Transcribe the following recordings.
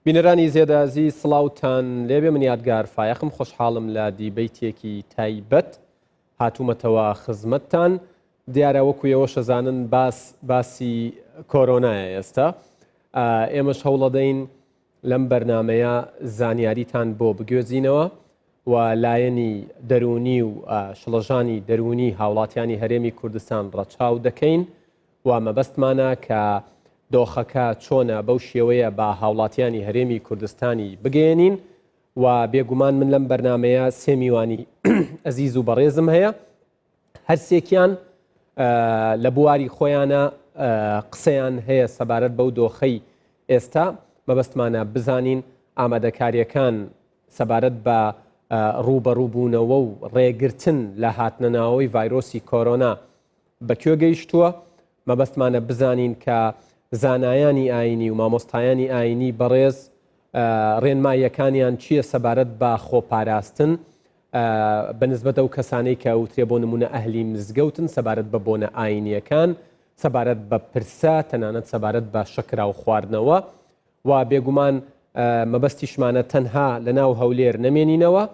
بینەرانی زێدە ئازیز سڵاوتان لێبێ من یادگار فایەقم خۆشحاڵم لە دیبەیتێکی تایبەت هاتوومەتەوە خزمەتتان دیارە وەکو ئێوەش ئەزانن باس باسی کۆرۆنایە ئێستا ئێمەش هەوڵەدەین لەم بەرنمەیە زانیاریتان بۆ بگوێزینەوە و لایەنی دەروونی و شڵەژانی دەروونی هاوڵاتیانی هەرێمی کوردستان ڕەچاو دەکەین و مەبەستمانە کە دۆخەکە چۆنە بەو شێوەیە بە هاوڵاتیانی هەرێمی کوردستانی بگەیەنین و بێگومان من لەم بەرنمەیە سێ میوانی ئەزیز و بەڕێزم هەیە هەرسێکیان لە بواری خۆیانە قسەیان هەیە سەبارەت بەو دۆخەی ئێستا مەبەستمانە بزانین ئامادەکاریەکان سەبارەت بە ڕووبەڕووبوونەوە و ڕێگرتن لە هاتنەناوەوەی ڤایرۆسی کۆرۆنا بە کوێ گەیشتووە؟ مەبەستمانە بزانین کە زانایانی ئایینی و مامۆستایانی ئایینی بەڕێز ڕێنماییەکانیان چییە سەبارەت بە خۆپاراستن بە نسبەت ئەو کەسانەی کە ئەوترێ بۆ نمونە ئەهلی مزگەوتن سەبارەت بە بۆنە ئایینیەکان سەبارەت بە پرسە تەنانەت سەبارەت بە شەکراو خواردنەوە و بێگومان مەبەستیشمانە تەنها لە ناو هەولێر نەمێنینەوە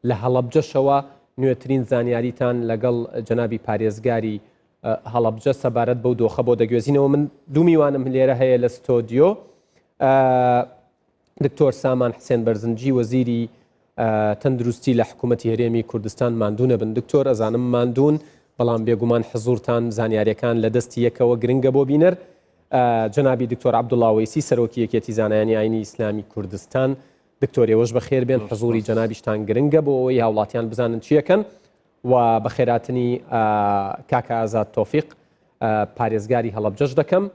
لە هەڵەبجەشەوە نوێترین زانیاریتان لەگەڵ جەنابی پارێزگاری هەڵەبجە سەبارەت بەو دۆخە بۆ دەگوێزینەوە من دوو میوانم لێرە هەیە لە ستۆدیۆ دکتۆر سامان حسێن بەرزنجی وەزیری تەندروستی لە حکوومەتی هەرێمی کوردستان ماندوو نەبن دکتۆر ئەزانم ماندوون بەڵام بێگومان حزورتان زانیاریەکان لە دەستی یەکەوە گرنگە بۆ بینەر جەنابی دکتۆر عەبدوڵا وەیسی سەرۆکی یەکێتی زانایانی ئاینی ئیسلامی کوردستان دکتۆر ئێوەش بەخێر بێن حزوری جەنابیشتان گرنگە بۆ ئەوەی هاوڵاتیان بزانن چیەکەن و بەخێراتنی کاکە ئازاد تۆفیق پارێزگاری هەڵەبجەش دەکەم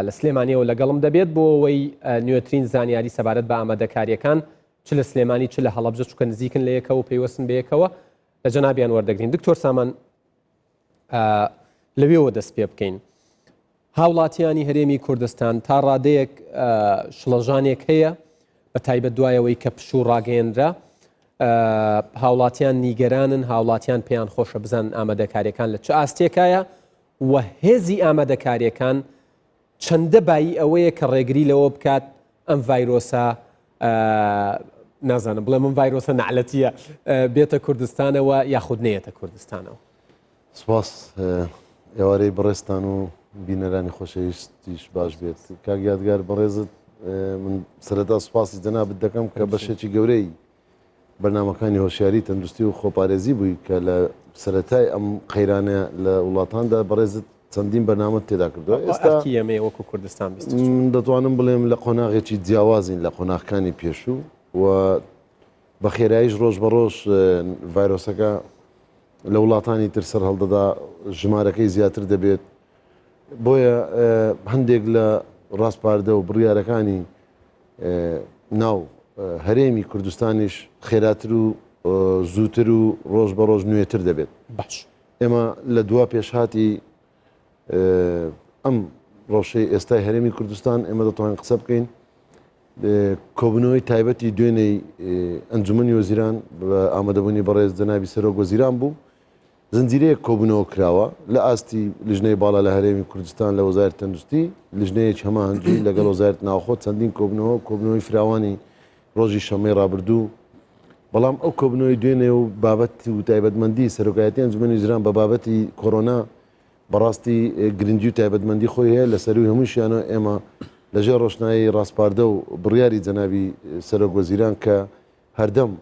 لە سلێمانیەوە لەگەڵم دەبێت بۆ ئەوەی نوێترین زانیاری سەبارەت بە ئامادەکاریەکان چ لە سلێمانی چ لە هەڵەبجە چکە نزیکن لە یەکەوە پەیوەستن بە یەکەوە لە جەنابیان وەردەگرین دکتۆر سامان لەوێوە دەست پێ بکەین هاوڵاتیانی هەرێمی کوردستان تا ڕادەیەک شڵەژانێک هەیە بە تایبەت دوایەوەی کە پشوو ڕاگەیەنرا هاوڵاتیان نیگەرانن هاوڵاتیان پێیان خۆشە بزانن ئامادەکاریەکان لە چ ئاستێکایە و هێزی ئامادەکاریەکان چەندە بایی ئەوەیە کە ڕێگری لەوە بکات ئەم ڤایرۆسە نازانم بڵێ من ڤایرۆسە نەعلەتیە بێتە کوردستانەوە یاخود نەیەتە کوردستانەوە. سپاس ئێوارەی بەڕێزتان و بینەرانی خۆشەویستیش باش بێت کاک یادگار بەڕێزت من سەرەتا سپاسی جەنابت دەکەم کە بەشێکی گەورەی بەرنامەکانی هۆشیاری تەندروستی و خۆپارێزی بووی کە لە سەرەتای ئەم قەیرانە لە وڵاتاندا بەڕێزت چەندین بەرنامەت تێدا کردووە ئێستا ئەرکی ئێمەیە وەکو کوردستان 24. من دەتوانم بڵێم لە قۆناغێکی جیاوازین لە قۆناغەکانی پێشوو و بە خێراییش ڕۆژ بە ڕۆژ ڤایرۆسەکە لە وڵاتانی تر سەر هەڵدەدا ژمارەکەی زیاتر دەبێت بۆیە هەندێک لە ڕاسپاردە و بڕیارەکانی ناو هەرێمی کوردستانیش خێراتر و زووتر و ڕۆژ بە ڕۆژ نوێتر دەبێت باش ئێمە لە دوا پێشهاتی ئەم ڕەوشەی ئێستای هەرێمی کوردستان ئێمە دەتوانین قسە بکەین کۆبنەوەی تایبەتی دوێنێی ئەنجومەنی وەزیران بە ئامادەبوونی بەڕێز جەنابی سەرۆک وەزیران بوو زنجیرەیەک کۆبوونەوە کراوە لە ئاستی لیژنەی باڵا لە هەرێمی کوردستان لە وەزارەتی تەندروستی، لیژنەیەکی هەماهەنگی لەگەڵ وەزارەتی ناوخۆ چەندین کۆبوونەوە، کۆبوونەوەی فراوانی ڕۆژی شەممەی ڕابردوو، بەڵام ئەو کۆبوونەوەی دوێنێ و بابەت و تایبەتمەندی سەرۆکایەتی ئەنجومەنی وەزیران بە بابەتی کۆرۆنا بەڕاستی گرنگی و تایبەتمەندی خۆی هەیە، لە سەرووی هەمووشیانەوە ئێمە لەژێر ڕۆشنایی ڕاسپاردە و بڕیاری جەنابی سەرۆک وەزیران کە هەردەم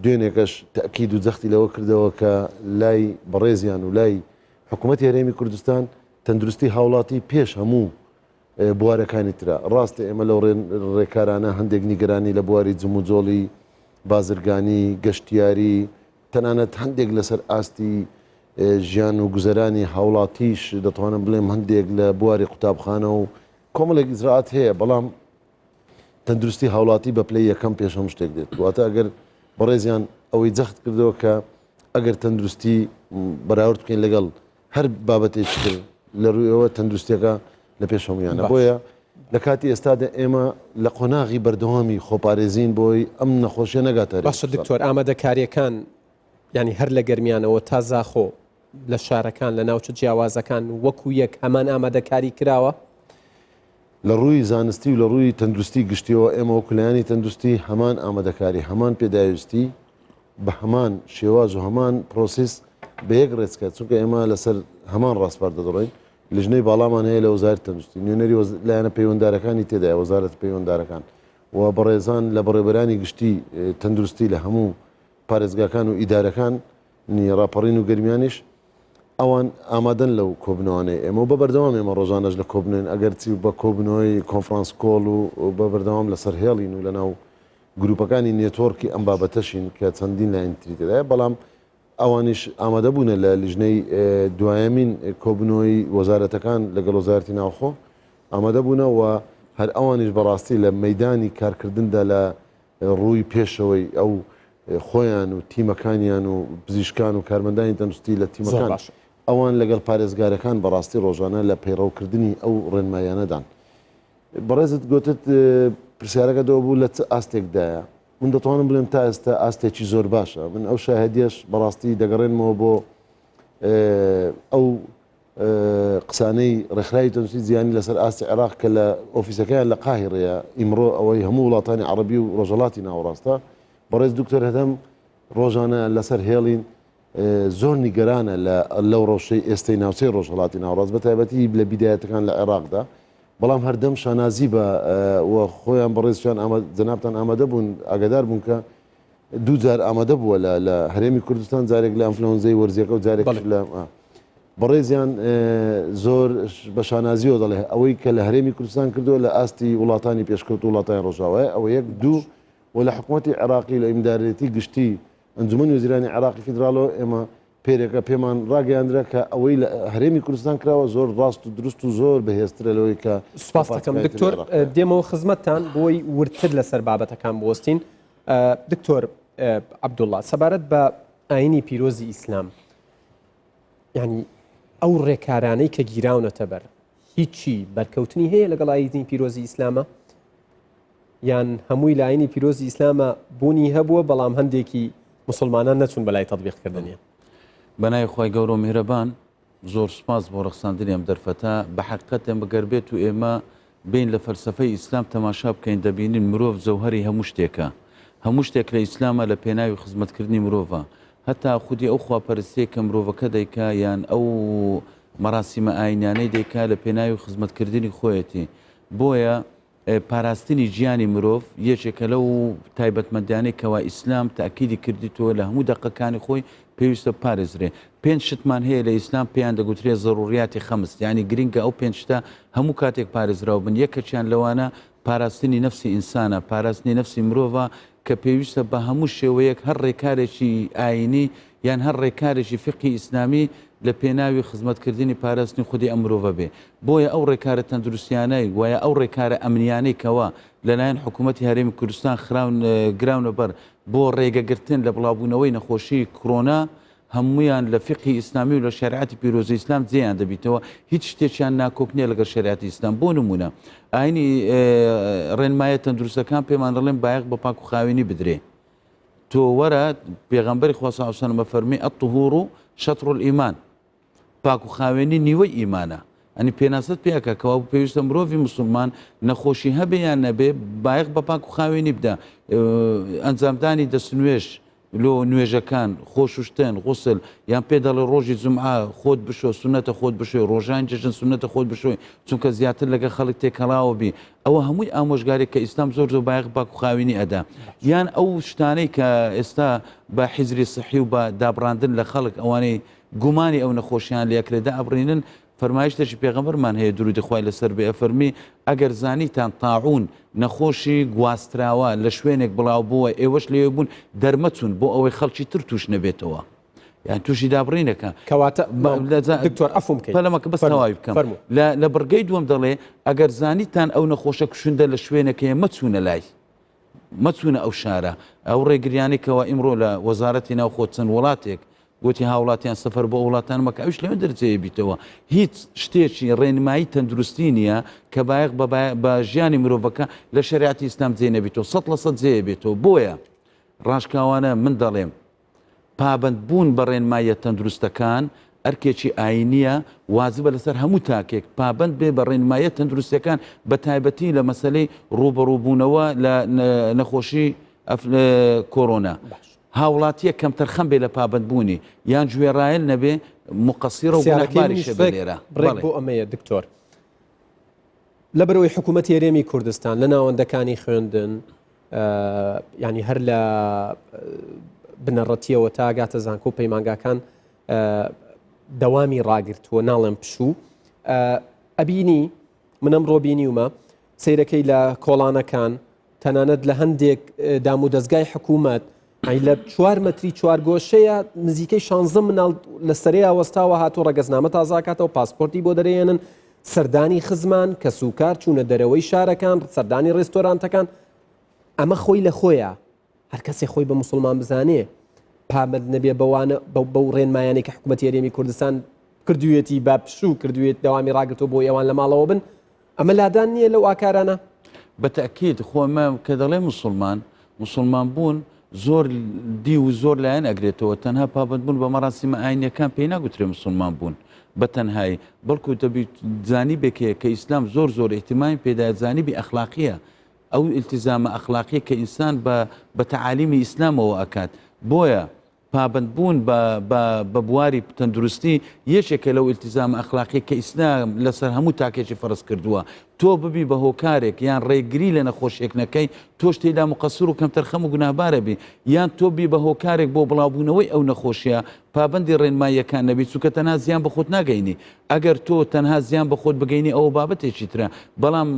دوێنێکەش تەئکید و جەختی لەوە کردەوە کە لای بەڕێزیان و لای حکوومەتی هەرێمی کوردستان تەندروستی هاوڵاتی پێش هەموو بوارەکانی ترە. ڕاستە ئێمە لەو ڕێکارانە هەندێک نیگەرانی لە بواری جموجۆڵی بازرگانی، گەشتیاری، تەنانەت هەندێک لەسەر ئاستی ژیان و گوزەرانی هاوڵاتیش دەتوانم بڵێم هەندێک لە بواری قوتابخانە و کۆمەڵێک ئیجرائات هەیە بەڵام تەندروستی هاوڵاتی بە پلەی یەکەم پێش هەموو شتێک دێت واتە ئەگەر بەڕێزیان ئەوەی جەخت کردەوە کە ئەگەر تەندروستی بەراورد بکەین لەگەڵ هەر بابەتێکی تر لە ڕوویەوە تەندروستیەکە لە پێش هەمویانە بۆیە لە کاتی ئێستادا ئێمە لە قۆناغی بەردەوامی خۆپارێزین بۆی ئەم نەخۆشیە نەگاتە باشە دکتۆر ئامادەکاریەکان ینی هەر لە گەرمیانەوە تا زاخۆ لە شارەکان لە ناوچە جیاوازەکان وەکو یەک هەمان ئامادەکاری کراوە؟ لە ڕووی زانستی و لە ڕووی تەندروستی گشتیەوە ئێمە وەکو لایەنی تەندروستی هەمان ئامادەکاری، هەمان پێداویستی بە هەمان شێواز و هەمان پرۆسیس بە یەک ڕێچکە، چونکە ئێمە لەسەر هەمان ڕاسپاردە دەڕۆین، لیژنەی باڵامان هەیە لە وەزارەتی تەندروستی، نوێنەری لایەنە پەیوەنددارەکانی تێدایە، وەزارەتە پەیوەنددارەکان و بەڕێزان لە بەڕێوەبەرانی گشتی تەندروستی لە هەموو پارێزگاکان و ئیدارەکانی ڕاپەڕین و گەرمیانیش ئەوان ئامادەن لەو کۆبنەوانەی ئێمە و بە بەردەوام ئێمە ڕۆژانەش لە کۆبنەوەین ئەگەرچی بە کۆبنەوەی conference call و بە بەردەوام لەسەر هێڵین و لەناو گروپەکانی network ی ئەم بابەتەشین کە چەندین لایەن تری تێدایە بەڵام ئەوانیش ئامادە بوونە لە لیژنەی دوایەمین کۆبنەوەی وەزارەتەکان لەگەڵ وەزارەتی ناوخۆ ئامادە بوونە و هەر ئەوانیش بەڕاستی لە مەدانی کارکردندا لە ڕووی پێشەوەی ئەو خۆیان و تیمەکانیان و پزیشکان و کارمەندانی تەندروستی لە تیمەکان ئەوان لەگەڵ پارێزگارەکان بەڕاستی ڕۆژانە لە پەیڕەوکردنی ئەو ڕێنماییانەدان. بەڕێزت گوتت پرسیارەکە دەوە بوو لە چ ئاستێکدایە؟ من دەتوانم بڵێم تا ئێستا ئاستێکی زۆر باشە. من ئەو شاهدیەش بەڕاستی دەگەڕێنمەوە بۆ ئەو قسانەی ڕێکخراوی تەندروستی جیهانی لەسەر ئاستی عێراق کە لە ئۆفیسەکەیان لە قاهیڕەیە ئیمڕۆ ئەوەی هەموو وڵاتانی عەڕەبی و ڕۆژهەڵاتی ناوەڕاستە بەڕێز دکتۆر هەدەم ڕۆژانە لەسەر هێڵین زۆر نیگەرانە لە لەو ڕەوشەی ئێستەی ناوچەی ڕۆژهەڵاتی ناوەڕاست بە تایبەتی لە بیدایەتەکان لە عێراقدا بەڵام هەردەم شانازی بە و خۆیان بەڕێزیان جەنابتان ئامادە بوون ئاگادار بوون کە دوو جار ئامادە بووە لە لە هەرێمی کوردستان جارێک لە ئەنفلەوەنزای وەرزیەکە و جارێک لە بەڕێزیان زۆر بە شانازیەوە دەڵێ ئەوەی کە لە هەرێمی کوردستان کردووە لە ئاستی وڵاتانی پێشکەوت وڵاتانی ڕۆژاوای ئەوە یەک دوو و لە حکوومەتی عێراقی لە ئیمدارێتی گشتی ئەنجومەنی وەزیرانی عێراقی فیدراڵەوە ئێمە پێرێکە پێمان ڕاگەیاندرا کە ئەوەی لە هەرێمی کوردستان کراوە زۆر ڕاست و دروست و زۆر بەهێزترە لەوەی کە سوپاس دەکەم دکتۆر دێمەوە خزمەتتان بۆی وردتر لەسەر بابەتەکان بوەستین دکتۆر عەبدوڵڵا سەبارەت بە ئاینی پیرۆزی ئیسلام یعنی ئەو ڕێکارانەی کە گیراونەتە بەر هیچی بەرکەوتنی هەیە لەگەڵ ئاینی پیرۆزی ئیسلامە یان هەمووی لە ئاینی پیرۆزی ئیسلامە بوونی هەبووە بەڵام هەندێکی مسلمانان نەچوون بەلای تەطبیقکردنیان. بەناوی خوای گەورە و میهرەبان زۆر سوپاس بۆ ڕەخساندنی ئەم دەرفەتە بە حەقیقەت ئێمە گەر بێت و ئێمە بێین لە فەلسەفەی ئیسلام تەماشا بکەین دەبینین مرۆڤ جەوهەری هەموو شتێکە هەموو شتێک لە ئیسلامە لە پێناوی خزمەتکردنی مرۆڤە هەتا خودی ئەو خواپەرستیە کە مرۆڤەکە دەیکا یان ئەو مەراسیمە ئاینیانەی دەیکا لە پێناوی خزمەتکردنی خۆیەتی بۆیە پاراستنی گیانی مرۆڤ یەکێکە لەو تایبەتمەندیانەی کەوا ئیسلام تاکیدی کردیتەوە لە هەموو دەقەکانی خۆی پێویستە بپارێزرێ. پێنج شتمان هەیە لە ئیسلام پێیان دەگوترێ زەروریاتی خەمس یانی گرنگە ئەو پێنج شتە هەموو کاتێک پارێزراو بن یەکەکیان لەوانە پاراستنی نەفسی ئینسانە پاراستنی نەفسی مرۆڤە کە پێویستە بە هەموو شێوەیەک هەر ڕێکارێکی ئایینی یان هەر ڕێکارێکی فیقهی ئیسلامی لە پێناوی خزمەتکردنی پاراستنی خودی ئەم مرۆڤە بێ. بۆیە ئەو ڕێکارە تەندروستیانەی و یا ئەو ڕێکارە ئەمنیانەی کەوا لەلایەن حکوومەتی هەرێمی کوردستان خراون گراونە بەر بۆ ڕێگەگرتن لە بڵاوبوونەوەی نەخۆشیی کرۆنا هەموویان لە فیقهی ئیسلامی و لە شەریعەتی پیرۆزی ئیسلام جێیان دەبیتەوە، هیچ شتێکیان ناکۆک نییە لەگەڵ شەریعەتی ئیسلام. بۆ نموونە ئاینی ڕێنمایە تەندروستەکان پێمان دەڵێن بایەخ بە پاک و خاوێنی بدرێ. تۆ وەرە پێغەمبەری خوا صلی الله علیه و سلم فەرمی الطهور شطر الایمان پاک و خاوێنی نیوەی ئیمانە ئەنی پێناسەت پێکە کەوا پێویستە مرۆڤی مسلمان نەخۆشی هەبێ یان نەبێ بایەخ بە پاک و خاوێنی بدە ئەنجامدانی دەستنوێژ لۆ نوێژەکان، خۆ شوشتن، غوسل، یان پێ دەڵێ ڕۆژی جومعە خۆت بشۆ سوننەتە خۆت بشۆی، ڕۆژانی جەژن سوننەتە خۆت بشۆی، چونکە زیاتر لەگەڵ خەڵک تێکەڵاوە بی، ئەوە هەمووی ئامۆژگاریە کە ئیسلام زۆر زۆر بایەخ پاک و خاوێنی ئەدا. یان ئەو شتانەی کە ئێستا بە حیجری سحی و بە دابڕاندن لە خەڵک ئەوانەی گومانی ئەو نەخۆشیان لێ ئەکرێ دائەبڕینن، فەرمایشتێکی پێغەمبەرمان هەیە دروودی خوای لەسەر بێ ئەفەرمی، ئەگەر زانیتان تاعوون، نەخۆشی گواستراوە، لە شوێنێک بڵاو بۆوە ئێوەش لەوێ بوون دەرمەچوون بۆ ئەوەی خەڵکی تر تووش نەبێتەوە یان تووشی دابڕینەکە. کەواتە دکتۆر عەفوم کەی. پەلەمەکە بەس تەواوی بکەم. فەرموو. لە لە بڕگەی دووەم دەڵێ ئەگەر زانیتان ئەو نەخۆشە کوشندە لە شوێنێک هەیە مەچوونە لای. مەچوونە ئەو شارە. ئەو ڕێگریانەی کەوا ئیمڕۆ لە وەزارەتی ناوخۆ چەند وڵاتێک گوتی هاوڵاتیان سەفەر بۆ ئەو وڵاتانە مەکە ئەویش لەوێ دەرجەیە بیتەوە. هیچ شتێکی ڕێنمایی تەندروستی نییە کە بایەخ بە بە ژیانی مرۆڤەکە لە شەریعەتی ئیسلام جێ نەبیتەوە 100% جێ بێتەوە. بۆیە ڕاشکاوانە من دەڵێم پابەندبوون بە ڕێنماییە تەندروستەکان. ئەرکێکی ئاینییە واجبە لەسەر هەموو تاکێک پابەند بێ بە ڕێنماییە تەندروستیەکان بە تایبەتی لە مەسەلەی ڕووبەڕووبوونەوە لە نەخۆشی کۆرۆنا. هاوڵاتیەک کەمتەرخەم بێ لە پابەندبوونی یان گوێڕایەل نەبێ موقەسیڕە و پرسیارەکەی منیش گوناهباریشە بێ ڕێک لێرە. ڕێک بەڵێ. بۆ ئەمەیە دکتۆر. لەبەرئەوەی حکوومەتی هەرێمی کوردستان لە ناوەندەکانی خوێندن ینی هەر لە بنەڕەتیەوە تا گاتە زانکۆ و پەیمانگاکان دەوامی ڕاگرتووە ناڵێم پشوو ئەبینی منم ڕۆبینیومە سیرەکەی لە کۆڵانەکان تەنانەت لە هەندێک دام و دەستگای حکوومەت ئەی لە چوار مەتری چوارگۆشەیە نزیکەی شانزە مناڵ لە سەرەیا وەستاوە هاتوو ڕەگەزنامە تازاکاتەوە پاسپۆرتی بۆ دەرێنن سەردانی خزمان کەسوکار چوونە دەرەوەی شارەکان سەردانی ڕێستۆرانتەکان ئەمە خۆی لە خۆیە هەر کەسێ خۆی بە مسلمان بزانێ پابەند نەبێ بەوانە بەو ڕێنمایانەی کە حکوومەتی هەرێمی کوردستان کردوویەتی بە پشوو کردوێت دەوامی ڕاگرتووە بۆ ئێوان لە ماڵەوە بن ئەمە لادان نییە لەو ئاکارانە؟ بە تەئکید، خۆ ئەمە کە دەڵێ موسڵمان، موسڵمان بوون زۆر دیو و زۆر لایەن ئەگرێتەوە، تەنها پابەند بوون بە مەراسیمە ئاینیەکان پێی ناگوترێ موسڵمان بوون بە تەنهایی، بەڵکو دەبی جانیبێک هەیە کە ئیسلام زۆر زۆر ئیهتیمامی پێدایە جانیبی ئەخلاقیە، ئەو ئیلتیزامە ئەخلاقیە کە ئینسان بە بە تەعالیمی ئیسلامەوە ئەکات، بۆیە پابەندبوون بە بە بە بواری تەندروستی یەکێکە لەو ئیلتیزامە ئەخلاقیە کە ئیسلام لەسەر هەموو تاکێکی فەرز کردووە. تۆ ببی بە هۆکارێک یان ڕێگری لە نەخۆشیەک نەکەی تۆش تێیدا موقەسر و کەمتەرخەم و گوناهبارە بی یان تۆ بی بە هۆکارێک بۆ بڵاوبوونەوەی ئەو نەخۆشیە پابەندی ڕێنماییەکان نەبی چونکە تەنها زیان بە خۆت ناگەینی ئەگەر تۆ تەنها زیان بە خۆت بگەینی ئەوە بابەتێکی ترە بەڵام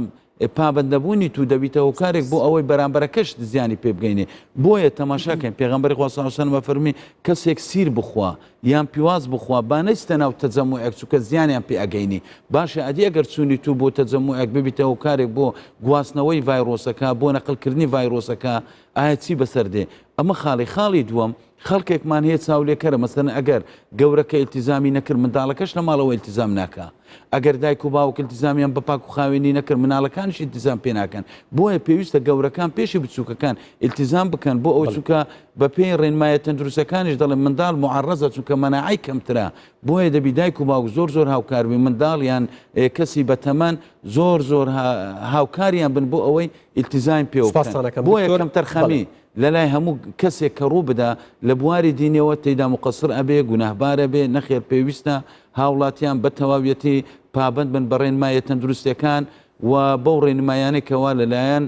پابەند نەبوونی تو دەبیتە هۆکارێک بۆ ئەوەی بەرامبەرەکەشت زیانی پێ بگەینێ بۆیە تەماشا کەین پێغەمبەری خوا صلی اللە علیه و سلم ئەفەرمی کەسێک سیر بخوا یان پیواز بخوا با نەچتە ناو تەجەموعێک چونکە زیانیان پێ ئەگەینی باشە ئەدی ئەگەر چوونی تو بۆ تەجەموعێک ببیتە هۆکارێک بۆ گواستنەوەی ڤایرۆسەکە بۆ نەقل کردنی ڤایرۆسەکە ئایا چی بەسەر دێ ئەمە خاڵی خاڵی دووەم خەڵکێکمان هەیە چاولێکەرە مەسەلەن ئەگەر گەورەکە ئیلتیزامی نەکرد منداڵەکەش لە ماڵەوە ئیلتیزام ناکا ئەگەر دایک و باوک ئیلتیزامیان بە پاک و خاوێنی نەکرد مناڵەکانیش ئیلتیزام پێ ناکەن بۆیە پێویستە گەورەکان پێشی بچووکەکان ئیلتیزام بکەن بۆ ئەو چووکە بە پێی ڕێنمایە تەندروستەکانیش دەڵێن منداڵ معەڕەزە چونکە مەناعەی کەمترە بۆیە دەبی دایک و باوک زۆر زۆر هاوکار بی منداڵ یان کەسی بەتەمەن زۆر زۆر هاوکاریان بن بۆ ئەوەی ئیلتیزام پێوە بکەن بۆیە کەمتەرخەمی لەلای هەموو کەسێک کە ڕوو بدا لە بواری دینیەوە تێیدا موقەسر ئەبێ، گوناهبار ئەبێ، نەخێر پێویستە هاوڵاتیان بە تەواویەتی پابەند بن بە ڕێنماییە تەندروستیەکان و بەو ڕێنمایانەی کەوا لەلایەن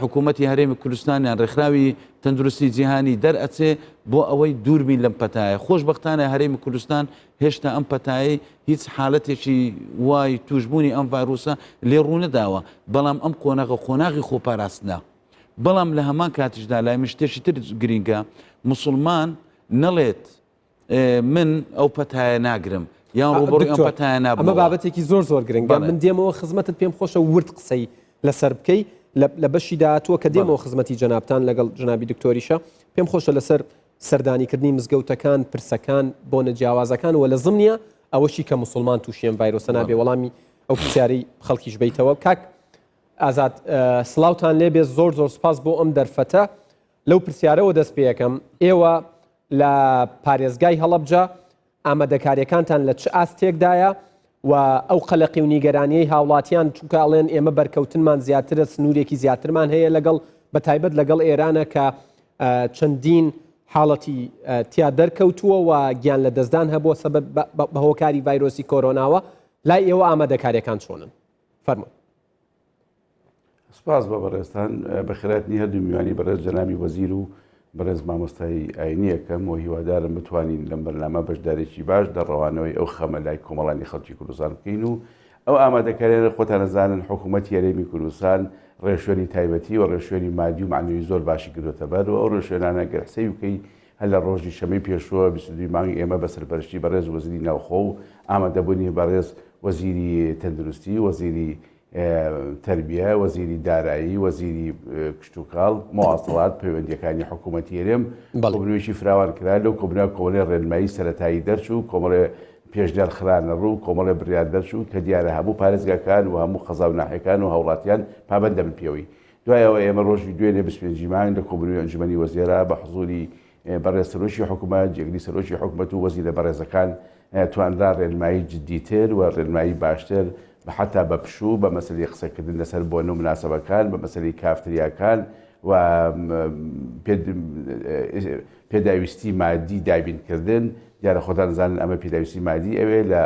حکوومەتی هەرێمی کوردستان یان ڕێکخراوی تەندروستی جیهانی دەرئەچێ بۆ ئەوەی دوور بین لەم پەتایە. خۆشبەختانە هەرێمی کوردستان هێشتا ئەم پەتایەی هیچ حالەتێکی وای تووشبوونی ئەم ڤایرۆسە لێ ڕوونەداوە، بەڵام ئەم قۆناغە قۆناغی خۆپاراستنە. بەڵام لە هەمان کاتیشدا لای من شتێکی تر گرینگە موسڵمان نەڵێت من ئەو پەتایە ناگرم یان ڕوبڕی ئەم پەتایە نابم ئەمە بابەتێکی زۆر زۆر گرنگە من دێمەوە خزمەتت پێم خۆشە ورد قسەی لەسەر بکەی لە بەشی داهاتووە کە دێمەوە خزمەتی جەنابتان لەگەڵ جنابی دکتۆریشە پێم خۆشە لەسەر سەردانیکردنی مزگەوتەکان پرسەکان بۆنە جیاوازەکان وە لە زمنیە ئەوەشی کە مسلمان تووشیان ڤایرۆسە نابێ وەڵامی ئەو پرسیاری خەڵکیش بیتەوە کاک ئازاد سڵاوتان لێبێ زۆر زۆر سپاس بۆ ئەم دەرفەتە لەو پرسیارەوە دەست پێەکەم ئێوە لە پارێزگای هەڵەبجە ئامادەکاریەکانتان لە چ ئاستێکدایە و ئەو قەلەقی و نیگەرانیەی هاوڵاتیان چونکە ئەڵێن ئێمە بەرکەوتنمان زیاترە سنوورێکی زیاترمان هەیە لەگەڵ بە تایبەت لەگەڵ ئێرانە کە چەندین حاڵەتی تیا دەرکەوتووە و گیان لە دەستدان هەبووە سەبەب بە هۆکاری ڤایرۆسی کۆرۆناوە لای ئێوە ئامادەکاریەکان چۆنن؟ فەرموون. سپاس بە بەڕێزتان بەخێراتنی هەردوو میوانی بەڕێز جەنابی وەزیر و بەڕێز مامۆستای ئاینیەکەم و هیوادارم بتوانین لەم بەرنامە بەشدارێکی باش لە ڕەوانەوەی ئەو خەمە لای کۆمەڵانی خەڵکی کوردستان بکەین و ئەو ئامادەکاریانە خۆتان ئەزانن حکوومەتی هەرێمی کوردستان ڕێوشوێنی تایبەتی و ڕێوشوێنی مادی و مەعنەوی زۆر باشی گرتۆتە بەر و ئەو ڕێوشوێنانە گەر حسێبی بکەی هەر لە ڕۆژی شەمەی پێشووە 22 مانگ ئێمە بە سەرپەرشتی بەڕێز وەزیری ناوخۆ و ئامادەبوونی بەڕێز وەزیری تەندروستی، وەزیری تەربیە، وەزیری دارایی، وەزیری کشتوکاڵ، مواصلات، پەیوەندییەکانی حکوومەتی هەرێم، کۆبوونەوەیەکی فراوان کرا، لەو کۆبوونەوە کۆمەڵێ ڕێنمایی سەرەتایی دەرچوو، کۆمەڵێ پێشنیار خرانە ڕوو، کۆمەڵێ بڕیار دەرچوو کە دیارە هەموو پارێزگاکان و هەموو قەزا و ناحیەکان و هاوڵاتیان پابەند دەبن پێوەی. دوای ئەوە ئێمە ڕۆژی دوێنێ 25 ی مانگ لە کۆبوونەوەی ئەنجومەنی وەزێرا بە حزووری. بەڕێز سەرۆکی حکومەت، جێگری سەرۆکی حکومەت و وەزیرە بەڕێزەکان توانرا ڕێنمایی جدیتر و ڕێنمایی باشتر بە حەتا بە پشوو، بە مەسەلەی قسەکردن لەسەر بۆنە و موناسەبەکان، بە مەسەلەی کافتریاکان و پێداویستی مادی دابینکردن، دیارە خۆتان دەزانن ئەمە پێداویستی مادی ئەوێ لە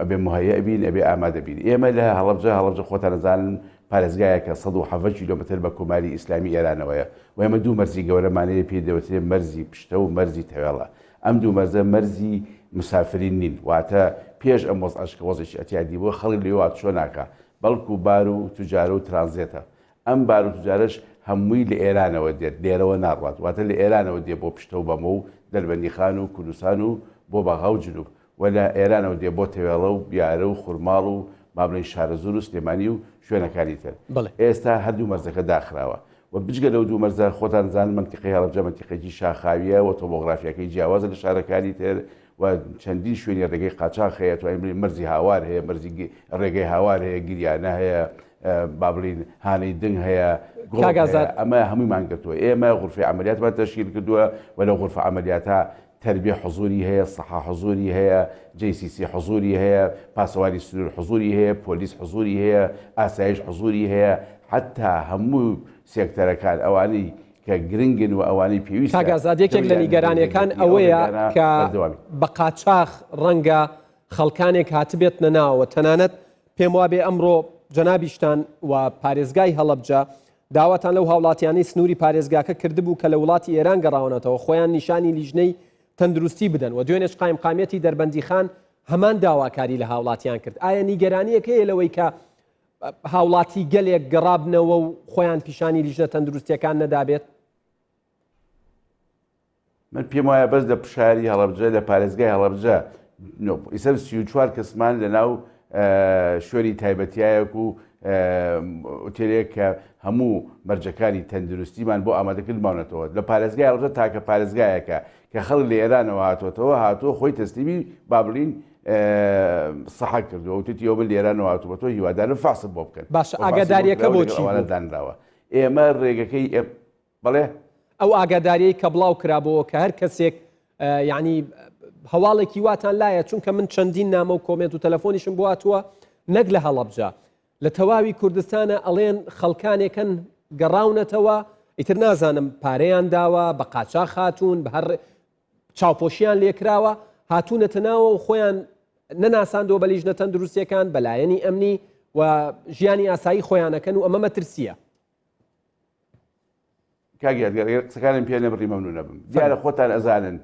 ئەبێ موهەیەئ بین، ئەبێ ئامادە بین. ئێمە لە هەڵەبجە، هەڵەبجە خۆتان دەزانن پارێزگایەکە 117 کیلۆمەتر بە کۆماری ئیسلامی ئێرانەوەیە و ئێمە دوو مەرزی گەورەمان هەیە پێی دەوترێ مەرزی پشتە و مەرزی تەوێڵە. ئەم دوو مەرزە مەرزی مسافرین نین، واتە پێش ئەم وەزعەش کە وەزعێکی ئیعتیادی بووە خەڵک لەوێ هاتوچۆ ناکا، بەڵکو بار و توجارە و ترانزێتە. ئەم بار و توجارەش هەمووی لە ئێرانەوە دێت، لێرەوە ناڕوات، واتە لە ئێرانەوە دێ بۆ پشتە و بەمۆ و دەربەندیخان و کوردستان و بۆ بەغا و جنوب و لە ئێرانەوە دێ بۆ تەوێڵە و بیارە و خورماڵ و با بڵێین شارەزوور و سلێمانی و شوێنەکانی تر. ئێستا هەردوو مەرزەکە داخراوە و بجگە لەو دوو مەرزە خۆتان دەزانن مەنتیقەی هەڵەبجە مەنتیقەیەکی شاخاوییە و تۆبۆغرافیاکەی جیاوازە لە شارەکانی تر و چەندین شوێنی ڕێگەی قاچاخ هەیە، توانین بڵێین مەرزی هاوار هەیە، مەرزی ڕێگەی هاوار هەیە، گریانە هەیە، با بڵێین هانەی دنگ هەیە، گوڵک هەیە، ئەمە هەموویمان گرتووە. ئێمە غورفەی عەمەلیاتمان تەشکیل کردووە و لەو غورفە عەمەلیاتە تەربیە حزوری هەیە، سەحە حزوری هەیە، جەی سی سی حزوری هەیە، پاسەوانی سنوور حزوری هەیە، پۆلیس حزوری هەیە، ئاسایش حزوری هەیە، حەتا هەموو سێکتەرەکان ئەوانەی کە گرنگن و ئەوانەی پێویستە کاک ئازاد یەکێک لە دەوریان هەبێت لە نیگەرانیەکان گرتنی ئەو ئەوەیە ڕێگانە کە بەردەوامی. بە قاچاخ ڕەنگە خەڵکانێک هاتبێتنە ناوەوە تەنانەت پێم وابێ ئەمڕۆ جەنابیشتان و پارێزگای هەڵەبجە داواتان لەو هاوڵاتیانەی سنووری پارێزگاکە کردبوو کە لە وڵاتی ئێران گەڕاونەتەوە خۆیان نیشانی لیژنەی تەندروستی بدەن و دوێنێش قایمقامیەتی دەربەندیخان هەمان داواکاری لە هاوڵاتیان کرد ئایا نیگەرانیەک هەیە لەوەی کە هاوڵاتی گەلێک گەڕابنەوە و خۆیان پیشانی لیژنە تەندروستیەکان نەدابێت؟ من پێم وایە بەس لە پشاری هەڵەبجە لە پارێزگای هەڵەبجە ئیسەر 34 کەسمان لە ناو شوێنی تایبەتیایەک و ئوتێلێک کە هەموو مەرجەکانی تەندروستیمان بۆ ئامادەکرد ماونەتەوە لە پارێزگای هەڵەبجە تاکە پارێزگایەکە کە خەڵک لە ئێرانەوە هاتووەتەوە هاتووە خۆی تەسلیمی با بڵین سەحە کردووە وتێتی ئەو من لە ئێرانەوە هاتوومەتەوە هیوادارم فەحسم بۆ بکەن باشە ئاگاداریەکە بۆ چی ئەوانە دانراوە ئێمە ڕێگەکەی بەڵێ. ئەو ئاگاداریەی کە بڵاو کرابۆوە کە هەر کەسێک یعنی هەواڵێکی واتان لایە چونکە من چەندین نامە و کۆمێنت و تەلەفۆنیشم بۆ هاتووە نەک لە هەڵەبجە لە تەواوی کوردستانە ئەڵێن خەڵکانێکن گەڕاونەتەوە ئیتر نازانم پارەیان داوە بە قاچاخ هاتوون بە هەر چاوپۆشیان لێکراوە هاتوونەتە ناوە و خۆیان نەناساندووە بە لیژنە تەندروستیەکان بەلایەنی ئەمنی و ژیانی ئاسایی خۆیانەکەن و ئەمە مەترسیە کاک یادگار ئەگەر قسەکانم پێ نەبڕی مەمنون ئەبم دیارە خۆتان ئەزانن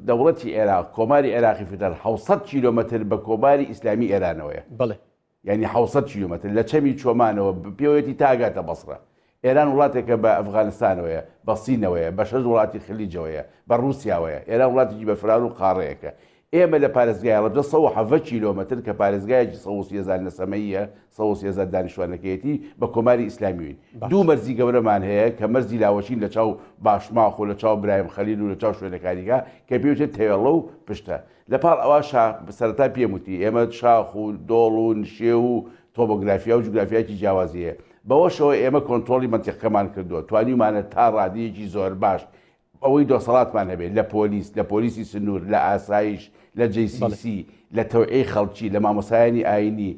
دەوڵەتی عێراق کۆماری عێراقی فیدرال 600 کیلۆمەتر بە کۆماری ئیسلامی ئێرانەوەیە بەڵێ یعنی 600 کیلۆمەتر لە چەمی چۆمانەوە پێوەتی تاگاتە بەسرە ئێران وڵاتێکە بە ئەفغانستانەوەیە بە سینەوەیە بە شەش وڵاتی خلیجەوەیە بە ڕووسیاوەیە ئێران وڵاتێکی بەفراوان و قاڕەیەکە ئێمە لە پارێزگای هەڵەبجە 117 کیلۆمەتر کە پارێزگایەکی 130 هەزار نەسەمەییە، 130 هەزار دانیشتوانەکەیەتی، بە کۆماری ئیسلامیین. دوو مەرزی گەورەمان هەیە کە مەرزی لاوەکین لە چاو باشماخ و لە چاو برایم خەلیل و لە چاو شوێنەکانیکە کە پێی وترێت تەوێڵە و پشتە. لە پاڵ ئەوە شاخ، سەرەتا پێم وتی ئێمە شاخ و دۆڵ و نشێو و تۆبۆگرافیا و جوگرافیایەکی جیاوازی هەیە. بەوەشەوە ئێمە کۆنترۆڵی مەنتیقەکەمان کردووە، توانیومانە تا ڕادەیەکی زۆرباش ئەوەی دەسەڵاتمان هەبێت لە پۆلیس، لە پۆلیسی سنوور، لە ئاسایش، لە جەی سی سی، لە تەوعیەی خەڵکی، لە مامۆستایانی ئایینی،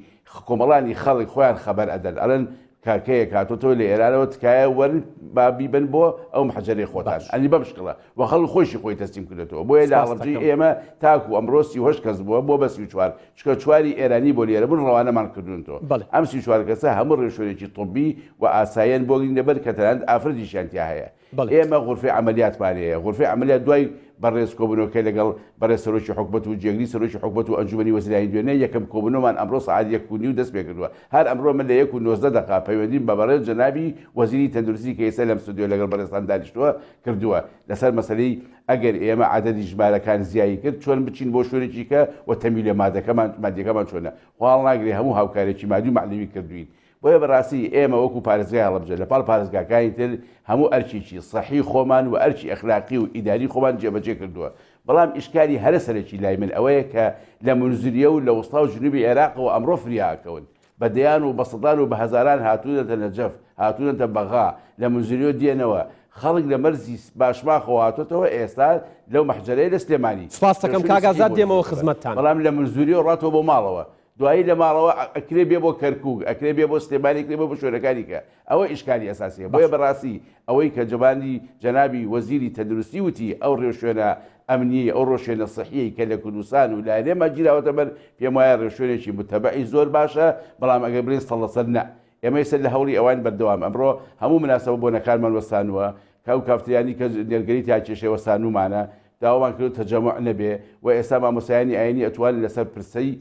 کۆمەڵانی خەڵک خۆیان خەبەر ئەدەن ئەڵێن کاکەیەک هاتۆتەوە لە ئێرانەوە تکایە وەرن با بیبەن بۆ ئەو مەحجەرەی خۆتان ئەنی بەم شکڵە و خەڵک خۆیشی خۆی تەسلیم کردێتەوە بۆیە لە هەڵەبجەی ئێمە تاکو ئەمڕۆ 38 کەس بووە بۆ بە 34 چونکە چواری ئێرانی بۆ لێرە بوون ڕەوانەمان کردوونەتەوە ئەم 34 کەسە هەموو ڕێوشوێنێکی طبی و ئاساییان بۆ گرین لەبەر کە تەنانەت ئافرەتیشیان تیا هەیە ئێمە غورفەی عەمەلیاتمان هەیە، غورفەی عەمەلیات دوای بەڕێز کۆبوونەوەکەی لەگەڵ بەڕێز سەرۆکی حکومەت و جێگری سەرۆکی حکومەت و ئەنجومەنی وەزیرانی دوێنێ یەکەم کۆبوونەوەمان ئەمڕۆ سەعات یەک و نیو دەست پێکردووە، هەر ئەمڕۆ من لە یەک و 19 دەقە پەیوەندیم بە بەڕێز جەنابی وەزیری تەندروستی کە ئێستا لەم ستۆدیۆ لەگەڵ بەڕێزتان دانیشتووە کردووە لەسەر مەسەلەی ئەگەر ئێمە عەدەدی ژمارەکان زیایی کرد چۆن بچین بۆ شوێنێکی کە و تەمیلە مادەکەمان مادیەکەمان چۆنە خوا هەڵناگرێ هەموو هاوکارێکی مادی و مەعنەوی کردووین بۆیە بەڕاستی ئێمە وەکو پارێزگای هەڵەبجە لەپاڵ پارێزگاکانی تر هەموو ئەرکێکی سەحی خۆمان و ئەرکی ئەخلاقی و ئیداری خۆمان جێبەجێ کردووە، بەڵام ئیشکالی هەرە سەرەکی لای من ئەوەیە کە لە مونزریە و لە وستا و جنوبی عێراقەوە ئەمڕۆ فریا ئەکەون بە دەیان و بە سەدان و بە هەزاران هاتوونەتە نەجەف، هاتوونەتە بەغا، لە مونزریۆ دێنەوە. خەڵک لە مەرزی باشماخەوە هاتۆتەوە ئێستا لەو مەحجەرەیە لە سلێمانی. سپاست دەکەم ڕێوشوێنی کاک سیحی ئازاد بۆ دێمەوە گرتەبەر. خزمەتتان. بەڵام لە منزوریەوە ڕاتەوە بۆ ماڵەوە. دوایی لە ماڵەوە ئەکرێ بێ بۆ کەرکوک، ئەکرێ بێ بۆ سلێمانی، ئەکرێ بێ بۆ شوێنەکانی کە. ئەوە ئیشکالی ئەساسیە. بۆیە باشە. بەڕاستی ئەوەی کە جەبانی جەنابی وەزیری تەندروستی وتی ئەو ڕێوشوێنە ئەمنیەی، ئەو ڕێوشوێنە سحیەی کە لە کوردستان و لە هەرێما گیراوەتە بەر پێم وایە ڕێوشوێنێکی متەبعی زۆر باشە، بەڵام ئەگەر بڵێین سەد لە سەد نا. ئێمە ئێستا لە هەوڵی ئەوان بەردەوام ئەمڕۆ هەموو مناسەبە بۆنەکانمان وەستانووە، کە ئەو کافتریانی کە نێرگەری تیا کێشەی وەستانوومانە، داوامان کردووە تەجەموع نەبێ و ئێستا مامۆستایانی ئاینی ئەتوانن لەسەر پرسەی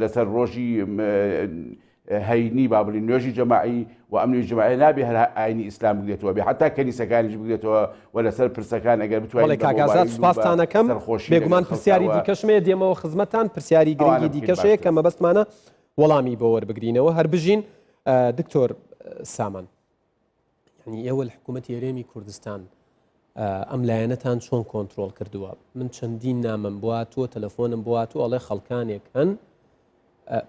لەسەر ڕۆژی هەینی با بڵێین نوێژی جەماعی و ئەم نوێژی جەماعیە نابێ هەر ئاینی ئیسلام بگرێتەوە بێ حتا کەنیسەکانیش بگرێتەوە و لەسەر پرسەکان ئەگەر بتوانین بەڵێ بە کاک ئازاد مۆبایل و بە سوپاستان ئەکەم. سەرخۆشی لەگەڵ بێگومان پرسیاری خەڵکاوە دیکەشم هەیە دێمەوە خزمەتتان پرسیاری ئەوانە گرنگی بکەین دیکەش هەیە کە باشترە. مەبەستمانە وەڵامی بۆ وەربگرینەوە هەر بژین دکتۆر سامان یعنی ئێوە لە حکوومەتی هەرێمی کوردستان ئەم لایەنەتان چۆن کۆنتترۆل کردووە من چەندین نامەم بۆ هاتووە تەلەفۆنم بۆ هاتووە ئەڵێ خەڵکانێک هەن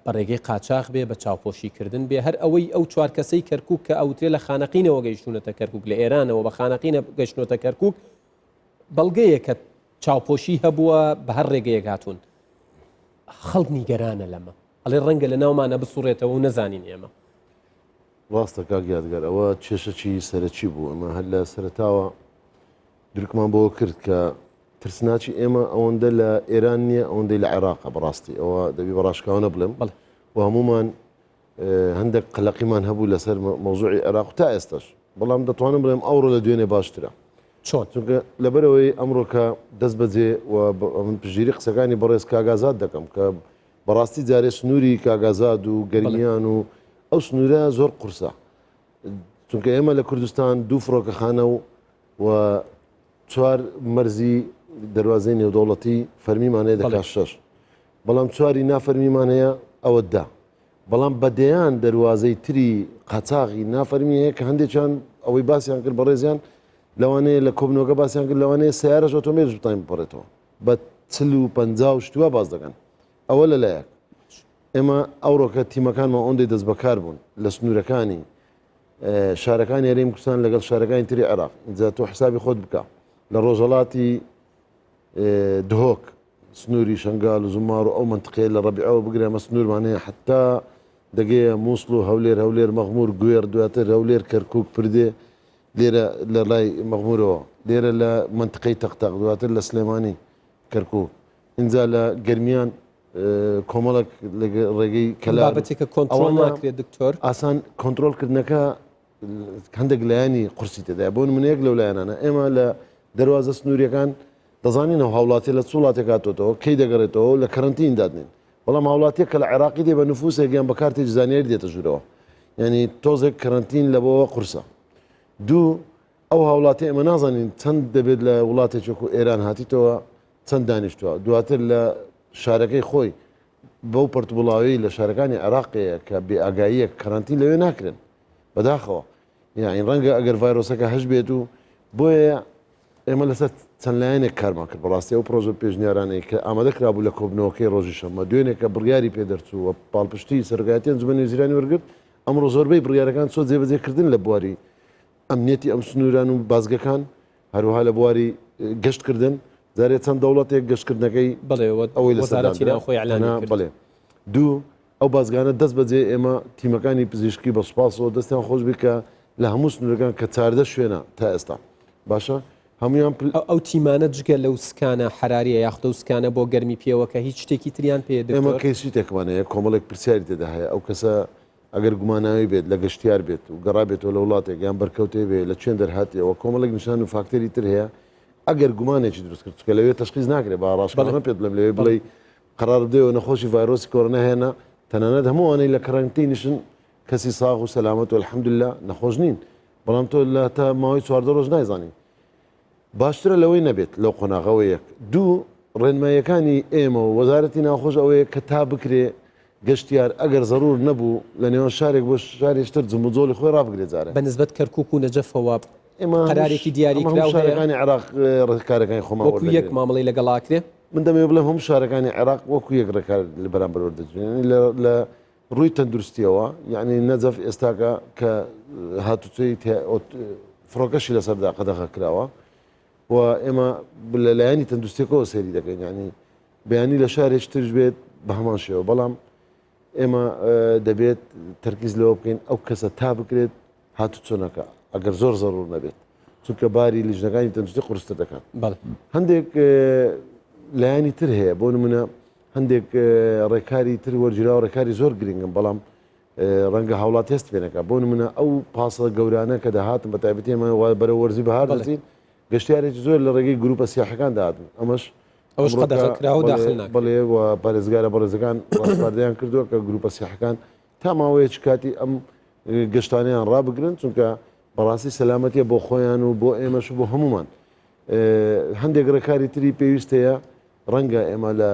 بە ڕێگەی قاچاخ بێ بە چاوپۆشیکردن بێ هەر ئەوەی ئەو چوار کەسەی کەرکک کە ئەوترێ لە خانەقینەوە گەیشتونەتە کەرکک لە ئێرانەوە بە خانەقینە گەشتنەتە کەرکک بەڵگەیە کە چاوپۆشی هەبووە بە هەر ڕێگەیەک هاتوون خەڵک نیگەرانە لەمە ئەڵێ ڕەنگە لە ناومانە بسوڕێتەوە و نەزانین ئێمە. ڕاستە کاک یادگار ئەوە کێشەکی سەرەکی بوو ئەمە هەر لە سەرەتاوە درکمان بەوە کرد کە ترسناکی ئێمە ئەوەندە لە ئێران نییە ئەوەندەی لە عێراقە بەڕاستی ئەوە دەبی بە ڕاشکاوانە بڵێم و هەمومان هەندێک قەلەقیمان هەبوو لەسەر مەوزوعی عێراق تا ئێستاش بەڵام دەتوانم بڵێم ئەوڕۆ لە دوێنێ باشترە چۆن؟ چونکە لەبەرئەوەی ئەمڕۆکە دەست بەجێ و من پشتگیری قسەکانی بەڕێز کاک ئازاد دەکەم کە بەڕاستی جارێ سنووری کاک ئازاد و گەرمیان و ئەو سنوورە زۆر قورسە چونکە ئێمە لە کوردستان دوو فڕۆکەخانە و و چوار مەرزی دەروازەی نێودەوڵەتی فەرمیمان هەیە دەکات شەش بەڵام چواری نافەرمیمان هەیە ئەوە دا بەڵام بە دەیان دەروازەی تری قاچاغی نافەرمی هەیە کە هەندێکیان ئەوەی باسیان کرد بەڕێزیان لەوانەیە لە کۆبنەوەکە باسیان کرد لەوانەیە سیارەش ئۆتۆمبیلش بتوانین بپەڕێتەوە بە چل و پەنجا و شتوا باس دەکەن ئەوە لەلایەک ئێمە ئەوڕۆکە تیمەکانمان ئەوەندەی دەست بەکار بوون لە سنوورەکانی شارەکانی هەرێمی کوردستان لەگەڵ شارەکانی تری عێراق ئینجا تۆ حسابی خۆت بکە لە ڕۆژهەڵاتی دهۆک سنووری شنگال و زمار و ئەو منطقەیە لە ڕەبیعەوە بگرە ئەمە سنوورمان هەیە حتا دەگەیە مووسڵ و هەولێر هەولێر مەغمور گوێڕ دواتر هەولێر کەرکک پردێ لێرە لە لای مەغمورەوە لێرە لە منطقەی تەقتەق دواتر لە سلێمانی کەرکک ئینجا لە گەرمیان کۆمەڵک ڕێگەی کەلار بابەتێکە کۆنترۆڵ ناکرێت دکتۆر ئاسان کۆنترۆڵکردنەکە هەندێک لایەنی قورسی تێدایە بۆ نمونە یەک لەو لایەنانە ئێمە لە دەروازە سنووریەکان دەزانین ئەو هاوڵاتیە لە چ وڵاتێک هاتۆتەوە کەی دەگەڕێتەوە لە کەرەنتین دادنین بەڵام هاوڵاتیە کە لە عێراقی دێ بە نفوسێک یان بە کارتێک زانیاری دێتە ژوورەوە یعنی تۆزێک کەرەنتین لە بۆوە قورسە دوو ئەو هاوڵاتی ئێمە نازانین چەند دەبێت لە وڵاتێک وەکو ئێران هاتیتەوە چەند دانیشتووە دواتر لە شارەکەی خۆی بەو پەرتوبڵاویەی لە شارەکانی عێراق هەیە کە بێ ئاگاییەک کەرەنتین لەوێ ناکرێن بەداخەوە یاعین ڕەنگە ئەگەر ڤایرۆسەکە هەش بێت و بۆیە ئێمە لەسەر چەند لایەنێک کارمان کرد بەڕاستی ئەو پرۆژە پێشنیارانەی کە ئامادە کرابوو لە کۆبنەوەکەی ڕۆژی شەممە دوێنێ کە بڕیاری پێ دەرچوو و پاڵپشتی سەرۆکایەتی ئەنجومەنی وەزیرانی وەرگرت ئەمڕۆ زۆربەی بڕیارەکان چۆ جێبەجێکردن لە بواری ئەمنیەتی ئەم سنووران و بازگەکان هەروەها لە بواری گەشتکردن جارێ چەند دەوڵەتێک گەشتکردنەکەی بەڵێ ئەوەی لە وەزارەتی ناوخۆی ئیعلانی کرد. بەڵێ دوو ئەو بازگانە دەست بەجێ ئێمە تیمەکانی پزیشکی بە سوپاسەوە دەستیان خۆش بێت کە لە هەموو سنوورەکان کە 14 شوێنە تا ئێستا باشە هەمویان ئەو تیمانە جگە لەو سکانە حراریە یاخود ئەو سکانە بۆ گەرمی پێوەکە هیچ شتێکی تریان پێ ئێمە کەیسی تێکمان هەیە کۆمەڵێک پرسیاری تێدا هەیە ئەو کەسە ئەگەر گوماناوی بێت لە گەشتیار بێت و گەڕابێتەوە لە وڵاتێک یان بەرکەوتەی بێ لە کوێن دەرهاتیەوە کۆمەڵێک نیشان و فاکتەری تر هەیە ئەگەر گومانێکی دروست کرد چونکە لەوێ تەشخیص ناکرێت با ڕاشکاوانە پێت بڵێم لەوێ بڵێی قەرار بدەیەوە نەخۆشی ڤایرۆسی کۆرۆنا هەیە نا تەنانەت هەموو ئەوانەی لە کەرەنتینیشن کەسی ساغ و سەلامەت و الحمدلله نەخۆش نین بەڵام تۆ لە تا ماوەی 14 ڕۆژ نایزانی باشترە لەوەی نەبێت لەو قۆناغەوە یەک دوو ڕێنماییەکانی ئێمە و وەزارەتی ناوخۆش ئەوەیە کە تا بکرێ گەشتیار ئەگەر زەرور نەبوو لە نێوان شارێک بۆ شارێکی تر جموجۆڵی خۆی ڕابگرێت جارێ. بە نسبەت کەرکوک و نەجەفەوە ئێمە هەموو قەرارێکی دیاری ئەمە هەموو کراو هەیە؟ شارەکانی عێراق ڕێکارەکانی خۆمان وەکو یەک وەردەگرین. مامەڵەی لەگەڵ ئاکرێ؟ من دەمەوێت بڵێم هەموو شارەکانی عێراق وەکو یەک ڕێکار لە بەرامبەر وەردەگرین. یانی لە لە ڕووی تەندروستیەوە یانی نەجەف ئێستاکە کە هاتوچۆی تیا ئۆت. فڕۆکەشی لەسەردا قەدەغە کراوە و ئێمە لە لایەنی تەندروستیەکەوە سەیری دەکەین یعنی بەیانی لە شارێکی ترش بێت بە هەمان شێوە بەڵام ئێمە دەبێت تەرکیز لەوە بکەین ئەو کەسە تا بکرێت هاتوچۆ نەکا ئەگەر زۆر زەرور نەبێت چونکە باری لیژنەکانی تەندروستی قورستر دەکات هەندێک لایەنی تر هەیە بۆ نمونە هەندێک ڕێکاری تر وەرگیراوە ڕێکاری زۆر گرنگم بەڵام ڕەنگە هاوڵاتی هەست پێ نەکات بۆ نمونە ئەو پاسە گەورانە کە دەهاتن بە تایبەتی ئێمە بەرەو وەرزی بەهار دەچین گەشتیارێکی زۆر لە ڕێگەی گروپە سیاحەکان دەهاتن ئەمەش ئەوش قەدەغە کراوە داخل ناکرێت. بەڵێ و پارێزگارە بەڕێزەکان ڕاسپاردەیان کردووە کە گروپە سیاحەکان تا ماوەیەکی کاتی ئەم گەشتانەیان ڕابگرن چونکە بەڕاستی سەلامەتیە بۆ خۆیان و بۆ ئێمەش و بۆ هەمومان هەندێک ڕێکاری تری پێویست هەیە ڕەنگە ئێمە لە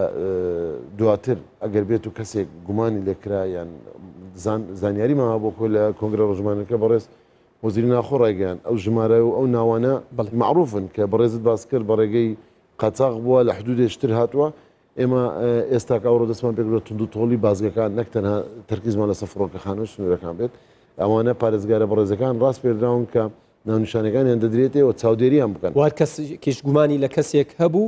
دواتر ئەگەر بێت و کەسێک گومانی لێکرا یان زانیاریمان هەبوو خۆی لە کۆنگرە ڕۆژمانەکە بەڕێز وەزیری ناخۆ ڕایگەیان ئەو ژمارە و ئەو ناوانە معروفن کە بەڕێزت باس کرد بە ڕێگەی قاچاغ بووە لە حدودێشتر هاتووە ئێمە ئێستاکە ئەوڕۆ دەستمان پێکردووە توندوتۆڵی بازگەکان نەک تەنها تەرکیزمان لەسەر فڕۆکەخانە و سنوورەکان بێت، ئەوانە پارێزگارە بەڕێزەکان ڕاسپێردراون کە ناونیشانەکانیان دەدرێتێ و چاودێریان بکەن. وە هەر کەسێکیش گومانی لە کەسێک هەبوو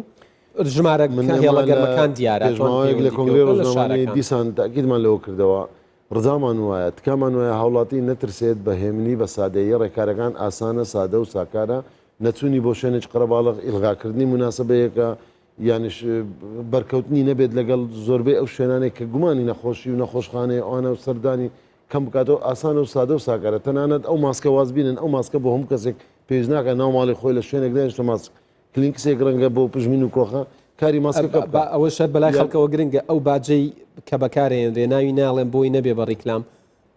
ژمارە من هێڵە ئێمە لە گەرمەکان دیارە پێش ئەتوان ماوەیەک لە پەیوەندی کۆنگرەی پێوە بکەن لە ڕۆژنامەوانی شارەکان. دیسان تەئکیدمان لەوە کردەوە، ڕجامان وایە، تکامان وایە هاوڵاتی نەترسێت، بە هێمنی، بە سادەیی، ڕێکارەکان ئاسانە، سادە و ساکارە، نەچوونی بۆ شوێنێکی قەرەباڵغ، ئیلغاکردنی موناسەبەیەکە، یانیش بەرکەوتنی نەبێت لەگەڵ زۆربەی ئەو شوێنانەی کە گومانی نەخۆشی و نەخۆشخانەی ئەوانە و سەردانی کەم بکاتەوە ئاسانە و سادە و ساکارە تەنانەت ئەو ماسکە واز بینن ئەو ماسکە بۆ هەموو کەسێک پێویست ناکات ناو ماڵی خۆی لە شوێنێک دانیشتە ماسک کلینکسێک ڕەنگە بۆ پژمین و کۆخە کاری ماسکەکە بکات. ئەوەش هەر بەلای خەڵکەوە گرنگە ئەو باجەی کە بەکارێنرێ ناوی ناڵێم بۆی نەبێ بە ڕیکلام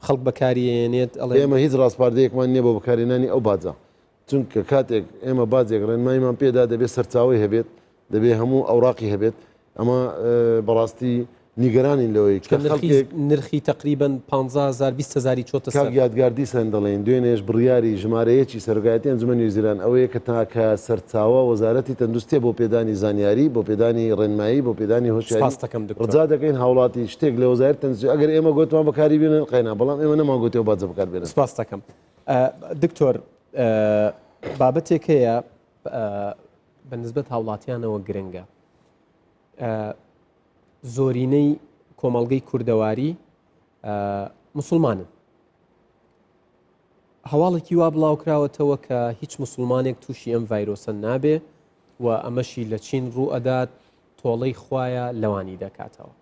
خەڵک بەکاریێنێت ئەڵێ ئێمە هیچ ڕاسپاردەیەکمان نییە بۆ بەکارهێنانی ئەو باجە چونکە کاتێک ئێمە باجێک ڕێنماییمان پێدا دەبێت سەرچاوەی هەبێت، دەبێت هەموو ئەوراقی هەبێت، ئەمە بەڕاستی نیگەرانین لەوەی کە خەڵکێک نرخی تەقریبەن 15 هەزار 20 هەزاری چۆتە سەر. کاک یادگار دیسان دەڵێین دوێنێش بڕیاری ژمارە یەکی سەرۆکایەتی ئەنجومەنی وەزیران ئەوەیە کە تاکە سەرچاوە وەزارەتی تەندروستیە بۆ پێدانی زانیاری، بۆ پێدانی ڕێنمایی، بۆ پێدانی هۆشیاری، سپاست دەکەم دکتۆر. ڕجا دەکەین هاوڵاتی شتێک لە وەزارەتی تەندروستی ئەگەر ئێمە گۆتمان بەکاری بێنن قەینا بەڵام ئێمە نەمان گۆتیەوە باجە بەکار بێنن. سپاست دەکەم. دکتۆر بابەتێک هەیە بە نسبەت هاوڵاتیانەوە گرنگە زۆرینەی کۆمەڵگەی کوردەواری مسلمانن هەواڵێکی وا بڵاوکراوەتەوە کە هیچ مسلمانێک تووشی ئەم ڤایرۆسە نابێ و ئەمەشی لە چین ڕوو ئەدات تۆڵەی خوایە لەوانی دەکاتەوە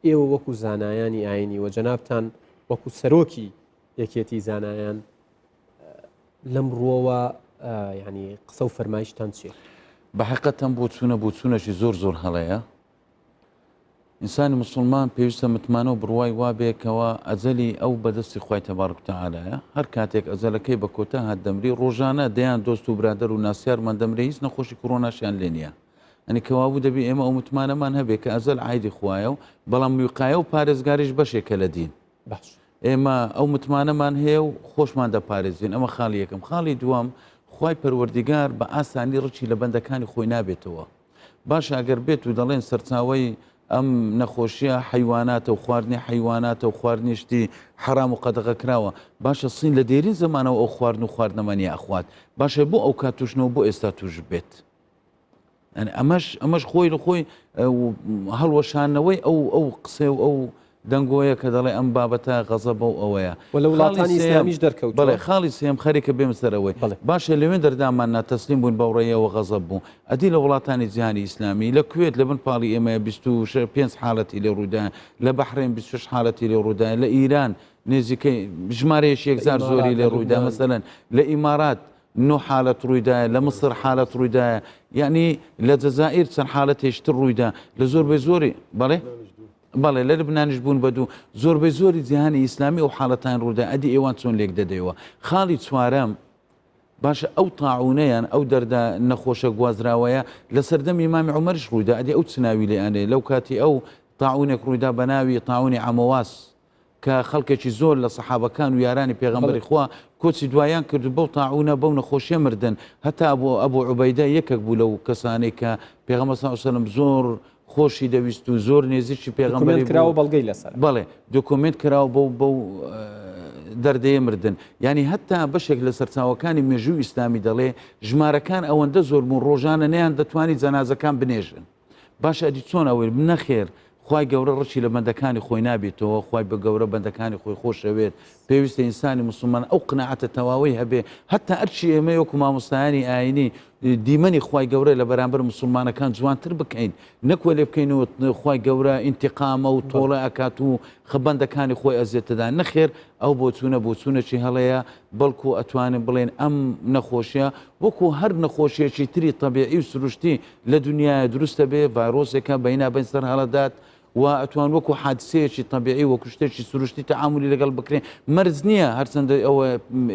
ئێوە وەکو زانایانی ئاینی و جەنابتان وەکو سەرۆکی یەکێتی زانایان لەم ڕووەوە یعنی قسە و فەرمایشتان چییە؟ بە حقیقەت ئەم بۆچوونە بۆچوونەکی زۆر زۆر هەڵەیە ئینسانی مسلمان پێویستە متمانە و بڕوای وابێ کەوا ئەجەلی ئەو بەدەستی خوای تەبارک و تەعالایە هەر کاتێک ئەجەلەکەی بە کۆتا هات دەمری ڕۆژانە دەیان دۆست و برادەر و ناسیارمان دەمرێ هیچ نەخۆشی کۆرۆناشیان لێ نییە ئەنی کەوابوو دەبی ئێمە ئەو متمانەمان هەبێ کە ئەجەل عایدی خوایە و بەڵام ویقایە و پارێزگاریش بەشێکە لە دین باش. ئێمە ئەو متمانەمان هەیە و خۆشمان دەپارێزین ئەمە خاڵی یەکەم خاڵی دووەم خوای پەروەردیگار بە ئاسانی ڕچی لە بەندەکانی خۆی نابێتەوە باشە ئەگەر بێت و دەڵێن سەرچاوەی ئەم نەخۆشیە حیواناتە و خواردنی حیواناتە و خواردنی شتی حرام و قەدەغە کراوە باشە سین لە دێرین زەمانەوە ئەو خواردن و خواردنەمەنی ئەخوات باشە بۆ ئەو کات توشنەوە بۆ ئێستا توش بێت ئەمەش ئەمەش خۆی لە خۆی هەڵوەشانەوەی ئەو ئەو قسێ و ئەو دەنگۆیە کە دەڵێ ئەم بابەتە غەزەبە و ئەوەیە و لە وڵاتانی ئیسلامیش دەرکەوت بەڵێ خاڵی سێم خەریکە بێم سەرەوەی باشە لەوێن دەردامان ناتەسلیم بوون بەو ڕێیەوە غەزەب بوو ئەدی لە وڵاتانی جیهانی ئیسلامی لە کوێت لە بن پاڵی ئێمە 25 حالەتی لێ ڕوودا لە بەحرێن 26 حالەتی لێ ڕوودا لە ئیران نزیکەی ژمارەیەکی یەکجار زۆری لێ ڕوودا مەسەلەن لە ئیمارات نۆ حالەت ڕوویدایە لە میسر حالەت ڕوویدایە یعنی لە جەزائیر چەند حالەتێش تر ڕوویدا لە زۆربەی زۆری بەڵێ بەڵێ لە لبنانیش بوون بە دوو زۆربەی زۆری جیهانی ئیسلامی ئەو حاڵەتان ڕوودا ئەدی ئێوان چۆن لێک دەدەیەوە خاڵی چوارەم باشە ئەو تاعونەیان ئەو دەردە نەخۆشە گوازراوەیە لە سەردەمی مامی عومەرش ڕوویدا ئەدی ئەو چناوی لێ ئەنێ لەو کاتی ئەو تاعونێک ڕوویدا بە ناوی تاعونی عەمەواس کە خەڵکێکی زۆر لە سەحابەکان و یارانی پێغەمبەری خوا کۆچی دوایان کرد و بەو تاعونە بەو نەخۆشیە مردن هەتا ئەبو ئەبو عوبەیدە یەکێک بوو لەو کەسانەی کە پێغەمبەر صلی اللە علیه وسلم زۆر خۆشی دەویست و زۆر نێزیکی پێغەمبەری دۆکومێنت کراوە بوو بەڵگەی لەسەرە. بەڵێ دۆکۆمێنت کراوە بەو بەو دەردەیە مردن. یانی هەتا بەشێک لە سەرچاوەکانی مێژووی ئیسلامی دەڵێ ژمارەکان ئەوەندە زۆر بوون ڕۆژانە نەیان دەتوانی جەنازەکان بنێژن. باشە ئەدی چۆن ئەوەی نەخێر خوای گەورە ڕکی لە بەندەکانی خۆی نابێتەوە خوای بە گەورە بەندەکانی خۆی خۆشەوێت پێویستە ئینسانی موسڵمان ئەو قناعەتە تەواوەی هەبێ هەتا ئەرکی ئێمە وەکو مامۆستایانی ئاینی دیمەنی خوای گەورە لە بەرامبەر موسڵمانەکان جوانتر بکەین نەک وەلێ بکەین و خوای گەورە ئینتقامە و تۆڵە ئەکات و بەندەکانی خۆی ئەزێتەدا نەخێر ئەو بۆچوونە بۆچوونێکی هەڵەیە بەڵکو ئەتوانین بڵێن ئەم نەخۆشیە وەکو هەر نەخۆشیەکی تری تەبیعی و سروشتی لە دنیاە دروستە بێ ڤایرۆسێکە بەینا بەین سەر هەڵەدات و ئەتوان وەکو حادسەیەکی تەبیعی وەکو شتێکی سروشتی تەعامولی لەگەڵ بکرێ مەرج نییە هەرچەندە ئەوە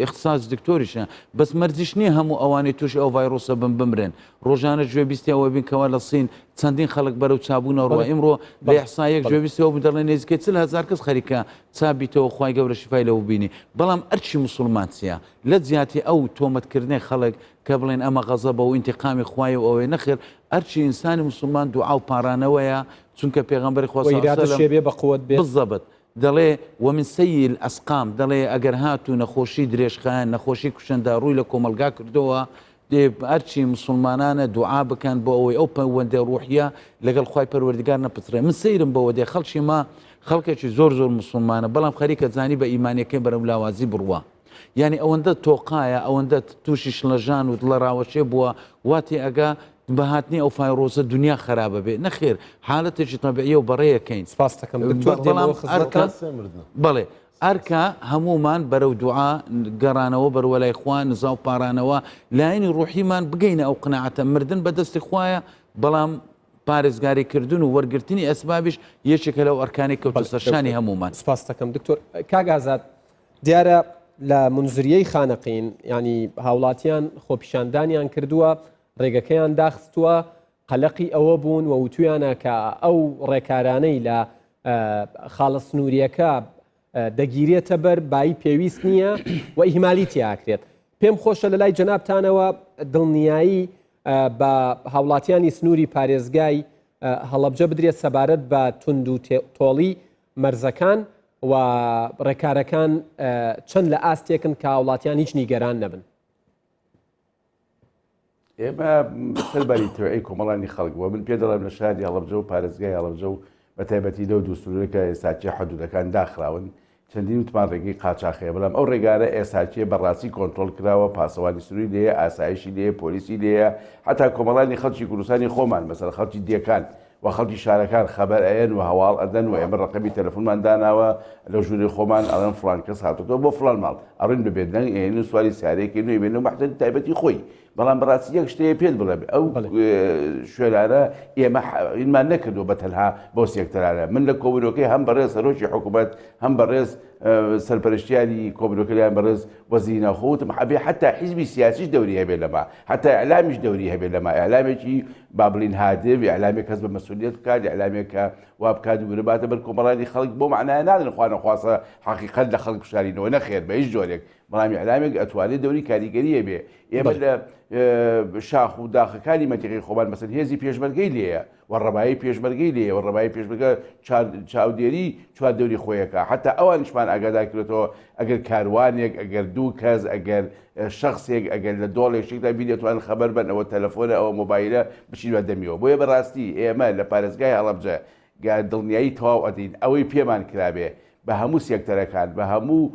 ئیختساس دکتۆریشە بەس مەرجیش نییە هەموو ئەوانەی تووشی ئەو ڤایرۆسە بن بمرن ڕۆژانە گوێبیستی ئەوە بین کەوا لە سین چەندین خەڵک بەرەو چابوونە ڕۆ ئیمڕۆ لە ئیحسایەک گوێبیستی ئەوە بوو دەڵێن نزیکەی 40 هەزار کەس خەریکە چا بیتەوە خوای گەورە شیفای لەو بینی بەڵام ئەرکی موسڵمان چییە لە جیاتی ئەو تۆمەتکردنەی خەڵک کە بڵێن ئەمە غەزەبە و ئینتیقامی خوایە و ئەوەیە نەخێر ئەرکی ئینسانی موسڵمان دوعا و پاڕانەوەیە چونکە پێغەمبەری خوا صلی اللە علیە وسلم بێ بە قوت بێت بالضبط دەڵێ ومن سیء الاسقام دەڵێ ئەگەر هاتوو نەخۆشی درێژخایەن نەخۆشی کوشندە ڕووی لە کۆمەڵگا کردەوە دێ ئەرکی موسڵمانانە دوعا بکەن بۆ ئەوەی ئەو پەیوەندە ڕوحیە لەگەڵ خوای پەروەردگار نەپچڕێ من سەیرم بەوە دێ خەڵکی ما خەڵکێکی زۆر زۆر موسڵمانە بەڵام خەریکە زانی بە ئیمانیەکەی بەرەو لاوازی بڕوا یانی ئەوەندە تۆقایە ئەوەندە تووشی شڵەژان و دڵەڕاوەکێ بووە وا تێئەگا بە هاتنی ئەو فایرۆسە دنیا خەرابە بێ نەخێر حالەتێکی تەبیعیە و بەڕێیەکەین سپاست دەکەم دکتۆر بەڵام دێمەوە خزمەتتان. بەڵێ ئەرکە هەموومان بەرەو دوعا گەڕانەوە بەروە لای خوا نزا و پاڕانەوە لایەنی ڕوحیمان بگەینە ئەو قناعەتە مردن بە دەستی خوایە بەڵام پارێزگاری کردن و وەرگرتنی ئەسبابیش یەکێکە لەو ئەرکانەی کەوتە بەڵێ سەر شانی دکتۆر هەموومان. سپاست دەکەم دکتۆر. کاک ئازاد دیارە لە مونزریەی خانەقین یانی هاوڵاتیان خۆپیشاندانیان کردووە، ڕێگەکەیان داخستووە، قەلەقی ئەوە بوون و وتویانە کە ئەو ڕێکارانەی لە خاڵە سنووریەکە دەگیرێتە بەر بایی پێویست نییە و ئیهمالی تیاکرێت. پێم خۆشە لە لای جەنابتانەوە دڵنیایی بە هاوڵاتیانی سنووری پارێزگای هەڵەبجە بدرێت سەبارەت بە توند و تۆڵی مەرزەکان و ڕێکارەکان چەند لە ئاستێکن کە هاوڵاتیان هیچ نیگەران نەبن؟ ئێمە سەرباری تەوعی کۆمەڵانی خەڵک بووە من پێ دەڵێم لە شاری هەڵەبجە و پارێزگای هەڵەبجە و بە تایبەتی لەو دوو سنوورە کە ئێستاکێ حدودەکان داخراون چەندین وتمان ڕێگەی قاچاخەیە بەڵام ئەو ڕێگانە ئێستاکێ بەڕاستی کۆنترۆڵ کراوە پاسەوانی سنووری لێیە ئاسایشی لێیە پۆلیسی لێیە حتا کۆمەڵانی خەڵکی کوردستانی خۆمان مەسەلەن خەڵکی دێکان و خەڵکی شارەکان خەبەر ئەیەن و هەواڵ ئەدەن و ئێمە ڕەقەمی تەلەفونمان داناوە لە ژووری خۆمان ئەڵێن فڵان کەس هاتۆتەوە بۆ فڵان ماڵ ئەڕۆین بە بێدەنگ ئەیەن و سواری سیارەیەکەین و ئەیبەینەوە مەحزەری تایبەتی خۆی بەڵام بەڕاستی یەک شتەیە پێت بڵێم ئەو شوێنانە ئێمە ئینمان نەکردووە بە تەنها بۆ سێکتەرانە من لە کۆبوونەوەکەی هەم بەڕێز سەرۆکی حکوومەت هەم بەڕێز سەرپەرشتیاری کۆبوونەوەکە لایەن بەڕێز وەزیری ناوخۆ وتم ئەبێ حتا حیزبی سیاسیش دەوری هەبێ لەمە حتا ئیعلامیش دەوری هەبێ لەمە ئیعلامێکی با بڵین هادف ئیعلامێک هەست بە مەسئولیەت بکات ئیعلامێک کە وا بکات ورە باتە بەر کۆمەڵانی خەڵک بۆ معنایە ناڵێن خوا نەخواستە حەقیقەت لە خەڵک بشارینەوە نەخێر بە هیچ جۆرێک بەڵام ئیعلامێک ئەتوانێت دەوری کاریگەری هەبێ ئێمە لە شاخ و داخەکانی مەنتیقەی خۆمان مەسەن هێزی پێشمەرگەی لێیە و ڕەبایی پێشمەرگەی لێیە و ڕەبایی پێشمەرگە چاودێری چواردەوری خۆیەکە حتا ئەوانیشمان ئاگادار کرێتەوە ئەگەر کاروانێک ئەگەر دوو کەس ئەگەر شخصێک ئەگەر لە دۆڵێک شتێکدا بینی ئەتوانن خەبەر بن ئەوە تەلەفۆنە ئەوە مۆبایلە بچین بە دەمیەوە بۆیە بەڕاستی ئێمە لە پارێزگای هەڵەبجە گا دڵنیایی تەواو ئەدەین ئەوەی پێمان کرابێ بە هەموو سێکتەرەکان بە هەموو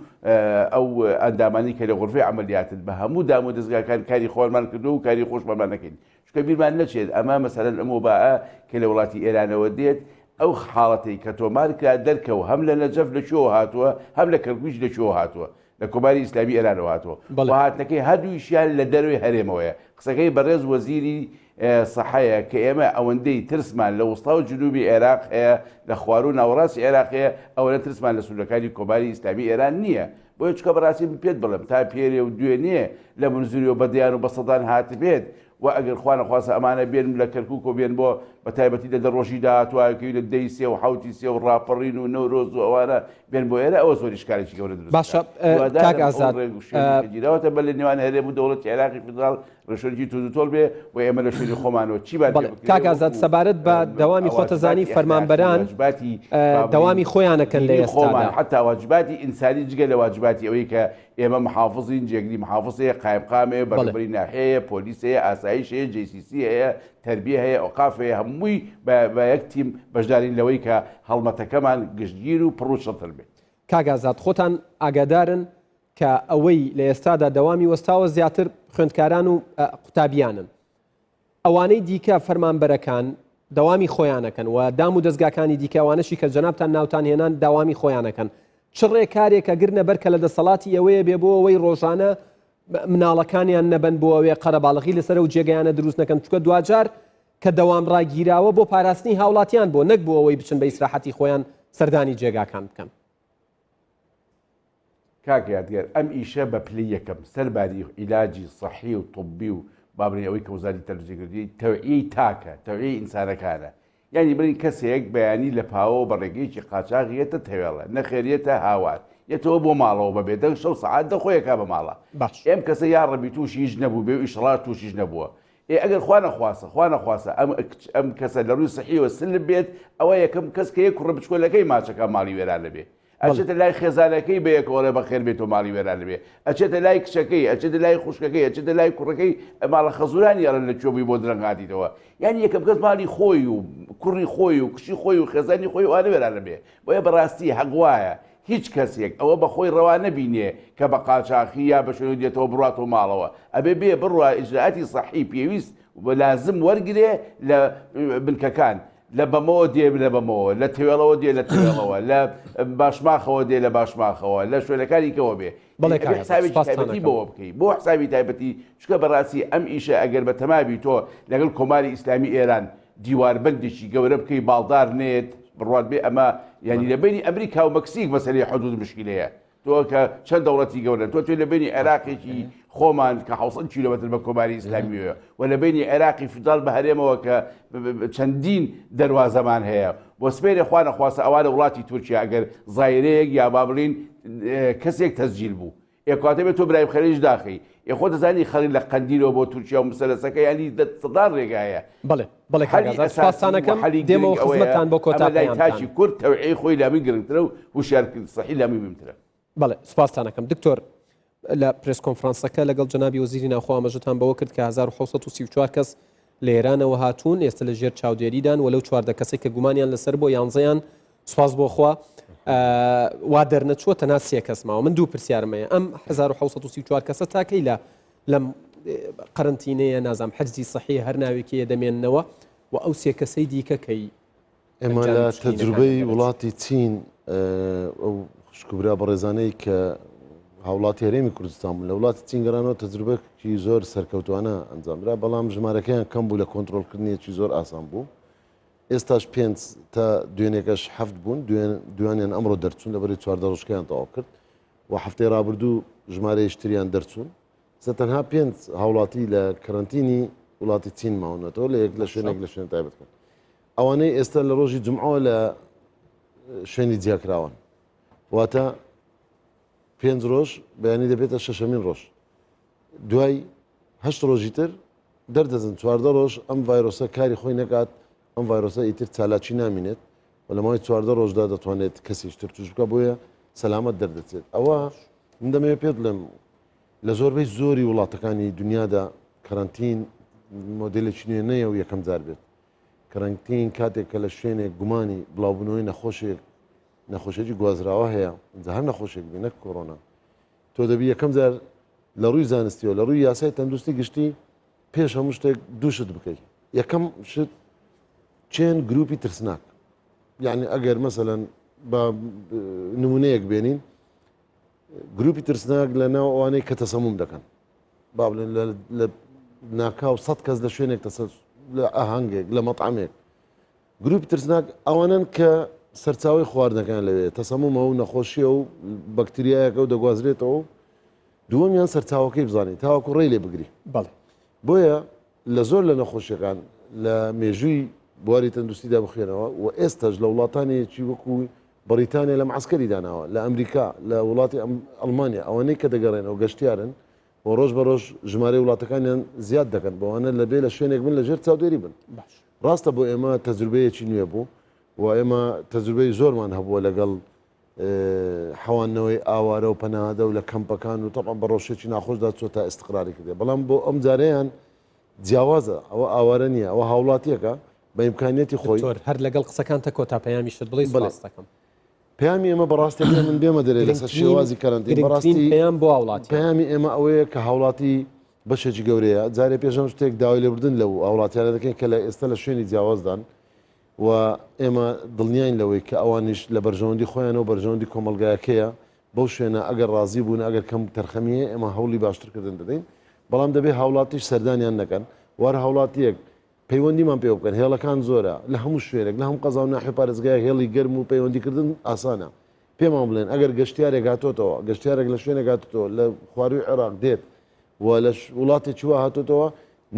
ئەو ئەندامانی کە لە غورفەی عەمەلیاتن بە هەموو دام و دەزگاکان کاری خۆمان کردووە و کاری خۆشمانمان نەکەین چونکە بیرمان نەچێت ئەمە مەسەلەن ئەم وەبائە کە لە وڵاتی ئێرانەوە دێت ئەو حاڵەتەی کە تۆمار کرا دەرکەو هەم لە نەجەف لە کوێوە هاتووە هەم لە کەرکووکیش لە کوێوە هاتووە لە کۆماری ئیسلامی ئێرانەوە هاتووە و هاتنەکەی هەردوویشیان لە دەرەوەی هەرێمەوەیە قسەکەی بەڕێز وەزیری سەحەیە کە ئێمە ئەوەندەی ترسمان لە وستا و جنوبی عێراق هەیە لە خواروو ناوەڕاستی عێراق هەیە ئەوەنە ترسمان لە سنوورەکانی کۆماری ئیسلامی ئێران نییە بۆیە چونکە بەڕاستی من پێت بڵێم تا پێرێ و دوێنێ لە منزوریەوە بە دەیان و بە سەدان هاتبێت. و ئەگەر خوا نەخواستە ئەمانە بێن لە کەرکوک و بێن بۆ بە تایبەتی لە دە ڕۆژی داهاتووە کەوینە دەی سێ و حەوتی سێ و ڕاپەڕین و نەورۆز و ئەوانە بێن بۆ ئێرە ئەوە زۆر ئیشکالێکی گەورە دروست باشە دەکات. کاک هیوادارم ئەو ئازاد ڕێگ و شوێنەی کە گیراوەتە بەر لە نێوان هەرێم و دەوڵەتی عێراقی فیدراڵ ڕێوشوێنێکی توندوتۆڵ بێ و ئێمە لە شوێنی خۆمانەوە چیمان پێ بەڵێ بکرێ کاک ئازاد وەکوو سەبارەت بە دەوامی خۆتەزانی واجباتی ئەخلاقی فەرمانبەران واجباتی با بڵێین دەوامی خۆیانەکەن لە دینی خۆمان ئێستادا. حەتا واجباتی ئینسانی جگە لە واجباتی ئەوەی کە ئێمە محافزین، جێگری محافز هەیە، قایمقام هەیە، بەڵێ. بەڕێوەبەری ناحیە هەیە، پۆلیس هەیە، ئاسایش هەیە، JCC هەیە، تەربیە هەیە، ئۆقاف هەیە، هەمووی بە بە یەک تیم بەشدارین لەوەی کە هەڵمەتەکەمان گشتگیر و پڕ و چڕتر بێت. کاک ئازاد خۆتان ئاگادارن کە ئەوەی لە ئێستادا دەوامی وەستاوە زیاتر خوێندکاران و قوتابیانن. ئەوانەی دیکە فەرمانبەرەکان دەوامی خۆیانەکەن و دام و دەزگاکانی دیکە ئەوانەشی کە جەنابتان ناوتان هێنان داوامی خۆیانەکەن چ ڕێکارێک ئەگرنە بەر کە لە دەسەڵاتی ئێوەیە بێ بۆ ئەوەی ڕۆژانە مناڵەکانیان نەبەن بۆ ئەوێ قەرەباڵغی لەسەر ئەو جێگەیانە دروست نەکەن چونکە دواجار کە دەوام ڕاگیراوە بۆ پاراستنی هاوڵاتیان بۆ نەک بۆ ئەوەی بچن بە ئیسراحەتی خۆیان سەردانی جێگاکان بکەن. کاک یادگار ئەم ئیشە بە پلەی یەکەم سەرباری عیلاجی سەحی و طبی و با بڵێین ئەوەی کە وەزارەتی تەندروستی کردووی تەوعیەی تاکە تەوعیەی ئینسانەکانە یانی بڵێین کەسێک بەیانی لە پاوەوە بە ڕێگەیەکی قاچاغ یەتە تەوێڵە نەخێر یەتە هاوار یەتەوە بۆ ماڵەوە بە بێدەنگ شەو سەعات دە خۆی ئەکا بە ماڵا باش. ئەم کەسە یا ڕەبی تووشی هیچ نەبووبێ و ئیشەڵا تووشیش نەبووە ئێ ئەگەر خوا نەخواستە خوا نەخواستە ئەم کچ ئەم کەسە لە ڕووی سەحیەوە سلب بێت ئەوە یەکەم کەس کە یەک کوڕە بچکۆلەکەی ماچەکا ماڵی وێران ئەبێ ئەچێتە لای خێزانەکەی بەیەکەوە ئەڵێ بەخێر بێیتەوە ماڵی وێران ئەبێ ئەچێتە لای کچەکەی ئەچێتە لای خوشکەکەی ئەچێتە لای کوڕەکەی ماڵە خەزورانی ئەڵێن لە کوێ بووی بۆ درەنگ هاتیتەوە یانی یەکەم کەس ماڵی خۆی و کوڕی خۆی و کچی خۆی و خێزانی خۆی وانە وێران ئەبێ بۆیە بەڕاستی هەق وایە هیچ کەسێک ئەوە بە خۆی ڕەوا نەبینێ کە بە قاچاخی یا بە شوێنێک دێتەوە بڕواتەوە ماڵەوە ئەبێ بێ بڕوا ئیجرائاتی سەحی پێویست و لازم وەرگرێ لە بنکەکان لە بەمەوە دێ لە بەمەوە، لە تەوێڵەوە دێ لە تەوێڵەوە، لە باشماخەوە دێ لە باشماخەوە، لە شوێنەکانی کەوە بێ. بەڵێ ئەبێ کاک ئازاد، حسابێکی سوپاستان تایبەتی ئەکەم. بەوە بکەی. بۆ حسابی تایبەتی؟ چونکە بەڕاستی ئەم ئیشە ئەگەر بە تەما بی تۆ لەگەڵ کۆماری ئیسلامی ئێران دیواربەندێکی گەورە بکەی باڵدار نەیەت، بڕوات بێ ئەمە یانی لە بەینی ئەمریکا و مەکسیک مەسەلەی حدود مشکیلەیە. تۆ کە چەند دەوڵەتی گەورەن تۆ توێ لە بینی عێراقێکی خۆمان کە 600 کیلۆمەتر بە کۆماری ئیسلامیەوە و لە بینی عێراقی فیدراڵ بە هەرێمەوە کە چەندین دەروازەمان هەیە بۆ سپێرێ خوا نەخواستە ئەوانە وڵاتی تورکیا ئەگەر زایرەیەک یا با بڵین کەسێک تەسجیل بوو ئێکاتە بێت تۆ برایم خەلیش داخی ئێ خۆ دەزانی خەڵک لە قەندیلەوە بۆ تورکیا و مسەلەسەکە یانی سەدان ڕێگایە. بەڵێ بەڵێ کاک حەلی ئازاد ئەساسی سوپاستان و ئەکەم حەلی دێمەوە گرنگ ئەوەیە خزمەتتان بۆ کۆتا ئەمە لای پەیامتان. تاکی کورد تەوعیەی خۆی لامی گرنگترە و هوشیارکردن سەحی لامی مهمترە. بەڵێ سوپاستان ئەکەم دکتۆر لە پرێس کۆنفرانسەکە لەگەڵ جەنابی وەزیری ناوخۆ ئاماژەتان بەوە کرد کە 1734 کەس لە ئێرانەوە هاتوون ئێستا لە ژێر چاودێریدان و لەو 14 کەسێک کە گومانیان لەسەر بۆ یانزەیان سوپاس بۆ خوا وا دەرنەچووە تەنها سێ کەس ماوە من دوو پرسیارم هەیە ئەم 1734 کەسە تاکەی لە لەم قەرنتینەیە نازام حەجزی سەحی هەر ناوێکی دەمێننەوە و ئەو سێ کەسەی دیکە کەی ئێمە لە تەجروبەی وڵاتی چین ئەو خوشکبرا بەڕێزانەی کە هاوڵاتی هەرێمی کوردستان بوون لە وڵاتی چین گەڕانەوە تەجروبەکی زۆر سەرکەوتوانە ئەنجامدرا بەڵام ژمارەکەیان کەم بوو لە کۆنترۆڵکردنیەکی زۆر ئاسان بوو ئێستاش پێنج تا دوێنێکەش حەفت بوون، دوانیان ئەمڕۆ دەرچوون لەبەری 14 ڕۆژکەیان تەواو کرد و هەفتەی ڕابردوو ژمارەیەش تریان دەرچوون. ئێستا تەنها پێنج هاوڵاتی لە کەرەنتینی وڵاتی چین ماونەتەوە لە یەک لە شوێنێک لە شوێن تایبەتکەن. ئەوانەی ئێستا لە ڕۆژی جمعەوە لە شوێنی جیاکراوان واتە پێنج ڕۆژ بەیانی دەبێتە شەشەمین ڕۆژ دوای هەشت ڕۆژی تر دەردەچن 14 ڕۆژ ئەم ڤایرۆسە کاری خۆی نەکات ئەم ڤایرۆسە ئیتر چالاکی نامینێت و لە ماوەی 14 ڕۆژدا دەتوانێت کەسیش تر توش بکە بۆیە سەلامەت دەردەچێت ئەوە من دەمەوێت پێت بڵێم لە زۆربەی زۆری وڵاتەکانی دنیادا کەرەنتین مۆدلێکی نوێ نەیە و یەکەم جار بێت کەرەنتین کاتێک کە لە شوێنێک گومانی بڵاوبوونەوەی نەخۆشێک نەخۆشێکی گوازراوە هەیە جا هەر نەخۆشێک بێ نەک کۆرۆنا تۆ دەبی یەکەم جار لە ڕووی زانستیەوە لە ڕووی یاسای تەندروستی گشتی پێش هەموو شتێک دوو شت بکەیت یەکەم شت چێن گروپی ترسناک یعنی ئەگەر مەسەلەن بە نمونەیەک بێنین گروپی ترسناک لە ناو ئەوانەی کە تەسەموم دەکەن با بڵێن لە ناکاو سە کەس لە شوێنێک تەسە لە ئاهەنگێک لە مەطعمێک گروپی ترسناک ئەوانەن کە سەرچاوەی خواردنەکەیان لەوێیە، تەسەمومە و نەخۆشییە و بەکتریایەکە و دەگوازرێتەوە و دووەمیان سەرچاوەکەی بزانی تاوەکو ڕێی لێ بگری. بەڵێ. بۆیە. لە زۆر لە نەخۆشیەکان لە مێژووی بواری تەندروستیدا بخوێنەوە و ئێستاش لە وڵاتانێکی وەکو بەڕیتانیا لە معسکەری داناوە لە ئەمریکا لە وڵاتی ئەڵمانیا ئەوانەی کە دەگەڕێنەوە گەشتیارن و ڕۆژ بە ڕۆژ ژمارەی وڵاتەکانیان زیاد دەکەن بەوانە لەبێ لە شوێنێک بن لە ژێر چاودێری بن باش ڕاستە بۆ ئێمە تەجروبەیەکی نوێ بوو و ئێمە تەجروبەی زۆرمان هەبووە لەگەڵ حەواندنەوەی ئاوارە و پەناهەدە و لە کەمپەکان و تەبعەن بە ڕەوشێکی ناخۆشدا چووە تا ئیستقراری کردێ بەڵام بۆ ئەم جارەیان جیاوازە ئەوە ئاوارە نییە ئەوە هاوڵاتیەکە بە ئیمکانیەتی خۆی دکتۆر هەر لەگەڵ قسەکانتە کۆتا پەیامیشت بڵێی بەڵێ سوپاست دەکەم. پەیامی ئێمە بەڕاستی ئەگەر من بێمە دەرێ لەسەر گرنگترین شێوازی کەرەنتین گرنگترین بەڕاستی پەیام بۆ هاوڵاتیان. پەیامی ئێمە ئەوەیە کە هاوڵاتی بەشێکی گەورەیە جارێ پێش هەموو شتێک داوای لێبوردن لەو هاوڵاتیانە دەکەین کە لە ئێستا لە شوێنی جیاوازدان و ئێمە دڵنیاین لەوەی کە ئەوانیش لە بەرژەوەندی خۆیانە و بەرژەوەندی کۆمەڵگایەکەیە بەو شوێنە ئەگەر ڕازی بوون ئەگەر کەم تەرخەمی هەیە ئێمە هەوڵی باشترکردن دەدەین بەڵام دەبێ هاوڵاتیش سەردانیان نەکەن وار هاوڵاتیەک پەیوەندیمان پێوە بکەن هێڵەکان زۆرە لە هەموو شوێنێک لە هەموو قەزا و ناحیە و پارێزگایەک هێڵی گەرم و پەیوەندیکردن ئاسانە پێمان بڵێن ئەگەر گەشتیارێک هاتۆتەوە گەشتیارێک لە شوێنێک هاتۆتەوە لە خواروی عێراق دێت و لە وڵاتێکی وا هاتۆتەوە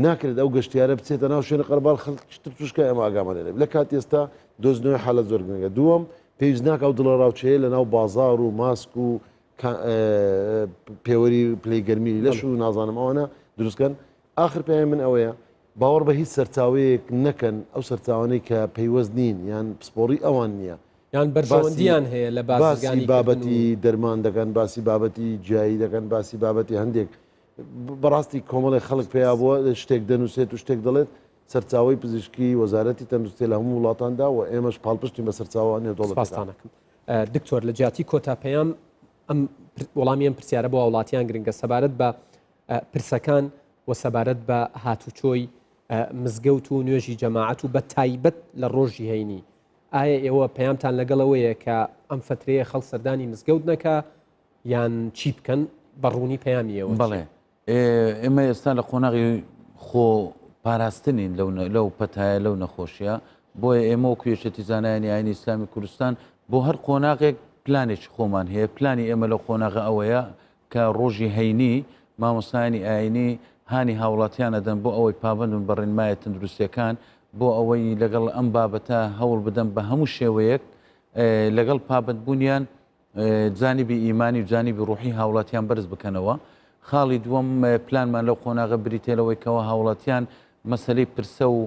ناکرێت ئەو گەشتیارە بچێتە ناو شوێنی قەرباڵ خەڵکی تر توشکە ئێمە ئاگامان لێ نەبێت لە کاتی ئێستا دۆزینەوەی حالەت زۆر گرنگە دووەم پێویست ناکە ئەو دڵەڕاوکێیە لە ناو بازاڕ و ماسک و پێوەری پلەی گەرمی لەش و نازانم ئەوانە دروستکەن ئاخر پەیامی من ئەوەیە باوەڕ بە هیچ سەرچاوەیەک نەکەن ئەو سەرچاوانەی کە پەیوەست نین یان پسپۆڕی ئەوان نییە یان بەرژەوەندیان هەیە لە باسی بابەتی دەرمان دەکەن باسی بابەتی جیایی دەکەن باسی بابەتی هەندێک بەڕاستی کۆمەڵی خەڵک پێیا بووە شتێک دەنووسێت و شتێک دەڵێت سەرچاوی پزیشکی وەزارەتی تەندروستی لە هەموو وڵاتاندا و ئێمەش پاڵپشتین بە سەرچاوە نێودەوڵەتیەکان. دکتۆر لە جیاتی کۆتا پەیام ئەم وەڵامی ئەم پرسیارە بۆ هاوڵاتیان گرنگە سەبارەت بە پرسەکان و سەبارەت بە هاتوچۆی مزگەوت و نوێژی جەماعەت و بە تایبەت لە ڕۆژی هەینی ئایا ئێوە پەیامتان لەگەڵ ئەوەیە کە ئەم فترەیە خەڵک سەردانی مزگەوت نەکا یان چی بکەن بە ڕوونی پەیامی ئێوە بەڵێ ئێمە ئێستا لە قۆناغی خۆ پاراستنین لەو لەو پەتایە لەو نەخۆشیە بۆیە ئێمە وەکو یەکێتی زانایانی ئاینی ئیسلامی کوردستان بۆ هەر قۆناغێک پلانێکی خۆمان هەیە پلانی ئێمە لەو قۆناغە ئەوەیە کە ڕۆژی هەینی مامۆستایانی ئاینی هانی هاوڵاتیان ئەدەن بۆ ئەوەی پابەند بن بە ڕێنمایە تەندروستیەکان بۆ ئەوەی لەگەڵ ئەم بابەتە هەوڵ بدەن بە هەموو شێوەیەک لەگەڵ پابەندبوونیان جانبی ئیمانی و جانبی ڕوحی هاوڵاتیان بەرز بکەنەوە. خاڵی دووەم پلانمان لەو قۆناغە بریتیە لەوەی کەوا هاوڵاتیان مەسەلەی پرسە و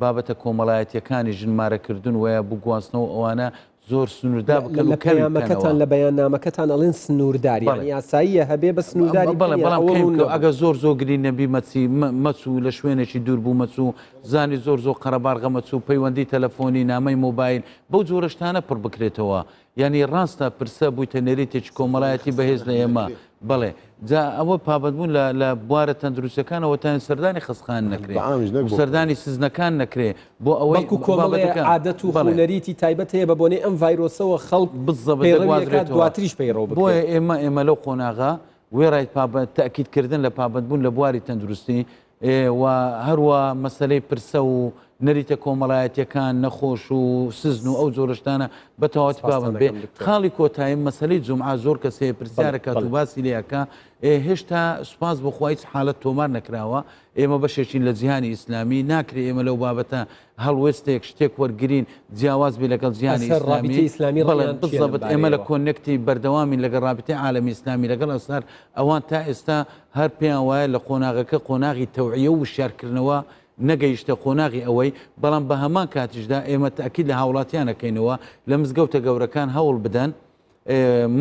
بابەتە کۆمەڵایەتیەکانی ژن مارەکردن وەیا بو گواستنەوە ئەوانە زۆر سنووردا بکەن لە و کەمی پەیامەکەتان بکەنەوە. لە بەیاننامەکەتان ئەڵێن سنووردار بەڵێ. یانی یاساییە هەبێ بە سنوورداری بەڵێ بکەن یان بەڵام ئەوە کەمی ڕوون بکەوە نەبوو. ئەگەر زۆر زۆر گرینگ نەبی مەچی مەچوو لە شوێنێکی دوور بوو مەچوو زانی زۆر زۆر قەرەباڵغە مەچوو پەیوەندی تەلەفۆنی نامەی مۆبایل بەو جۆرە شتانە پڕ بکرێتەوە یانی ڕاستە پرسە بوویتە نەریتێکی کۆمەڵایەتی بەهێز لە ئێمە بەڵێ جا ئەوە پابەندبوون لە لە بوارە تەندروستەکانەوە تاین سەردانی خەستخان نەکرێ سەردانی سزنەکان نەکرێ بۆ ئەوەی بەڵکو کۆمەڵێ عادەت و خوونەریتی تایبەت هەیە بە بۆنەی ئەم ڤایرۆسەوە خەڵک بزەبت پەیڕەوی دواتریش پەیڕەو بکرێت. بۆیە ئێمە ئێمە لەو قۆناغە وێڕای پابەند تەئکیدکردن لە پابەندبوون لە بواری تەندروستی و هەروا مەسەلەی پرسە و نەریتە کۆمەڵایەتیەکان، نەخۆش و سزن و ئەو جۆرە شتانە بە تەواوەتی پابەند بێ. خاڵی کۆتاییم مەسەلەی جومعە زۆر کەس هەیە پرسیار ئەکات و باسی لێ ئەکا، هێشتا سوپاس بۆ خوا هیچ حالەت تۆمار نەکراوە، ئێمە بەشێکین لە جیهانی ئیسلامی، ناکرێ ئێمە لەو بابەتە هەڵوێستێک شتێک وەرگرین جیاواز بێ لەگەڵ جیهانی ئەسەر ڕابیتەی ئیسلامی ئیسلامی بەڵێ ڕێیان چییە لەم بزەبت ئێمە لە بارەیەوە؟ connect ی بەردەوامین لەگەڵ ڕابیتەی عالەمی ئیسلامی لەگەڵ ئەزهەر ئەوان تا ئێستا هەر پێیان وایە لە قۆناغەکە قۆناغی تەوعیە و وشیارکردنەوە نەگەیشتە قۆناغی ئەوەی، بەڵام بە هەمان کاتیشدا ئێمە تەئکید لە هاوڵاتیان ئەکەینەوە لە مزگەوتە گەورەکان هەوڵ بدەن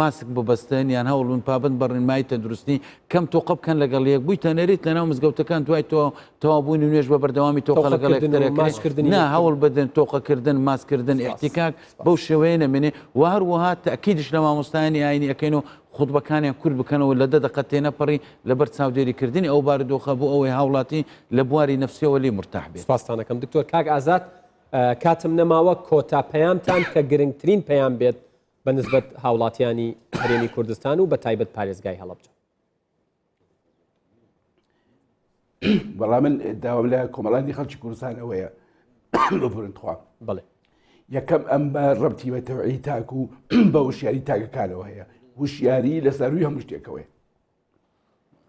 ماسک ببەستن یان هەوڵ بن پابەند بە ڕێنمایی تەندروستی کەم تۆقە بکەن لەگەڵ یەک بوویتە نەریت لەناو مزگەوتەکان دوای تۆ تەواوبوونی نوێژ بە بەردەوامی تۆقە لەگەڵ تۆقەکردن و یەکتر ئەکرێ ماچکردنی نا یەکتر. هەوڵ بدەن تۆقەکردن ماسکردن سپاس ئیحتیکاک سپاس. بەو شێوەیە نەمێنێ و هەروەها تەئکیدیش لە مامۆستایانی ئایینی ئەکەین و خوتبەکانیان کورت بکەنەوە لە دە دەقە تێنەپەڕی لەبەر چاودێری کردنی ئەو بارودۆخە بۆ ئەوەی هاوڵاتی لە بواری نەفسیەوە لێی مورتاح بێت. سپاستان ئەکەم دکتۆر. کاک ئازاد کاتم نەماوە کۆتا پەیامتان کە گرنگترین پەیام بێت بە نسبەت هاوڵاتیانی هەرێمی کوردستان و بە تایبەت پارێزگای هەڵەبجە. وەڵا من داوام لە کۆمەڵانی خەڵکی کوردستان ئەوەیە ببورن تخوا بەڵێ یەکەم ئەم بە ڕەبتی بە تەوعی تاک و بە وشیاری تاکەکانەوە هەیە وشیاری لە سەروی هەموو شتێکەوەی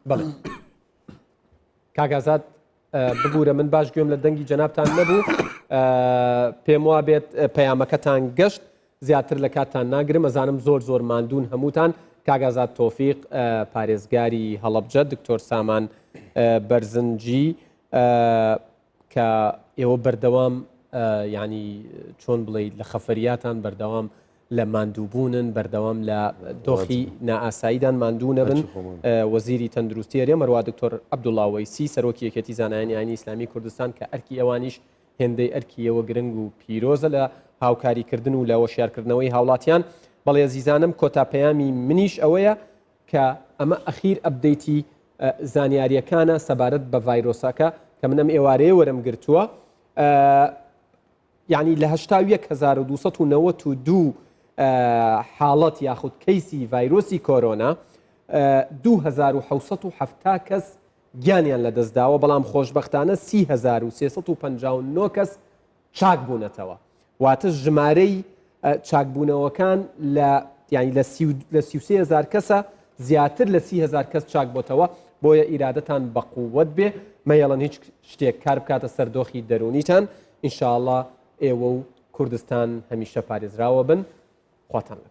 بەڵێ کاک ئازاد. ببوورە من باش گوێم لە دەنگی جەنابتان نەبوو پێم وا بێت پەیامەکەتان گەشت زیاتر لە کاتتان ناگرم ئەزانم زۆر زۆر ماندوون هەمووتان کاک ئازاد تۆفیق پارێزگاری هەڵەبجە دکتۆر سامان بەرزنجی کە ئێوە بەردەوام ینی چۆن بڵێ لە خەفەریاتان بەردەوام لە ماندووبوونن بەردەوام لە دۆخی نائاساییدان ماندوو نەبن وەزیری تەندروستی هەرێم هەروە دکتۆر عەبدوڵا وەیسی سەرۆکی یەکێتی زانایانی ئاینی ئیسلامی کوردستان کە ئەرکی ئەوانیش هێندەی ئەرکی ئێوە گرنگ و پیرۆزە لە هاوکاریکردن و لە هۆشیارکردنەوەی هاوڵاتیان بەڵێ ئەزیزانم کۆتا پەیامی منیش ئەوەیە کە ئەمە ئەخیر update ی زانیاریەکانە سەبارەت بە ڤایرۆسەکە کە من ئەم ئێوارەیە وەرم گرتووە یانی لە 81292 حاڵەت یاخود کەیسی ڤایرۆسی کۆرۆنا 2770 کەس گیانیان لەدەستداوە، بەڵام خۆشبەختانە 30359 کەس چاک بوونەتەوە. واتە ژمارەی چاکبوونەوەکان لە یانی لە 33000 کەسە زیاتر لە 30000 کەس چاک بۆتەوە، بۆیە ئیرادەتان بەقووەت بێ، مەیەڵن هیچ شتێک کار بکاتە سەر دۆخی دەروونیتان، ان شاءاللە ئێوە و کوردستان هەمیشە پارێزراوە بن، خواتان لەگەڵ.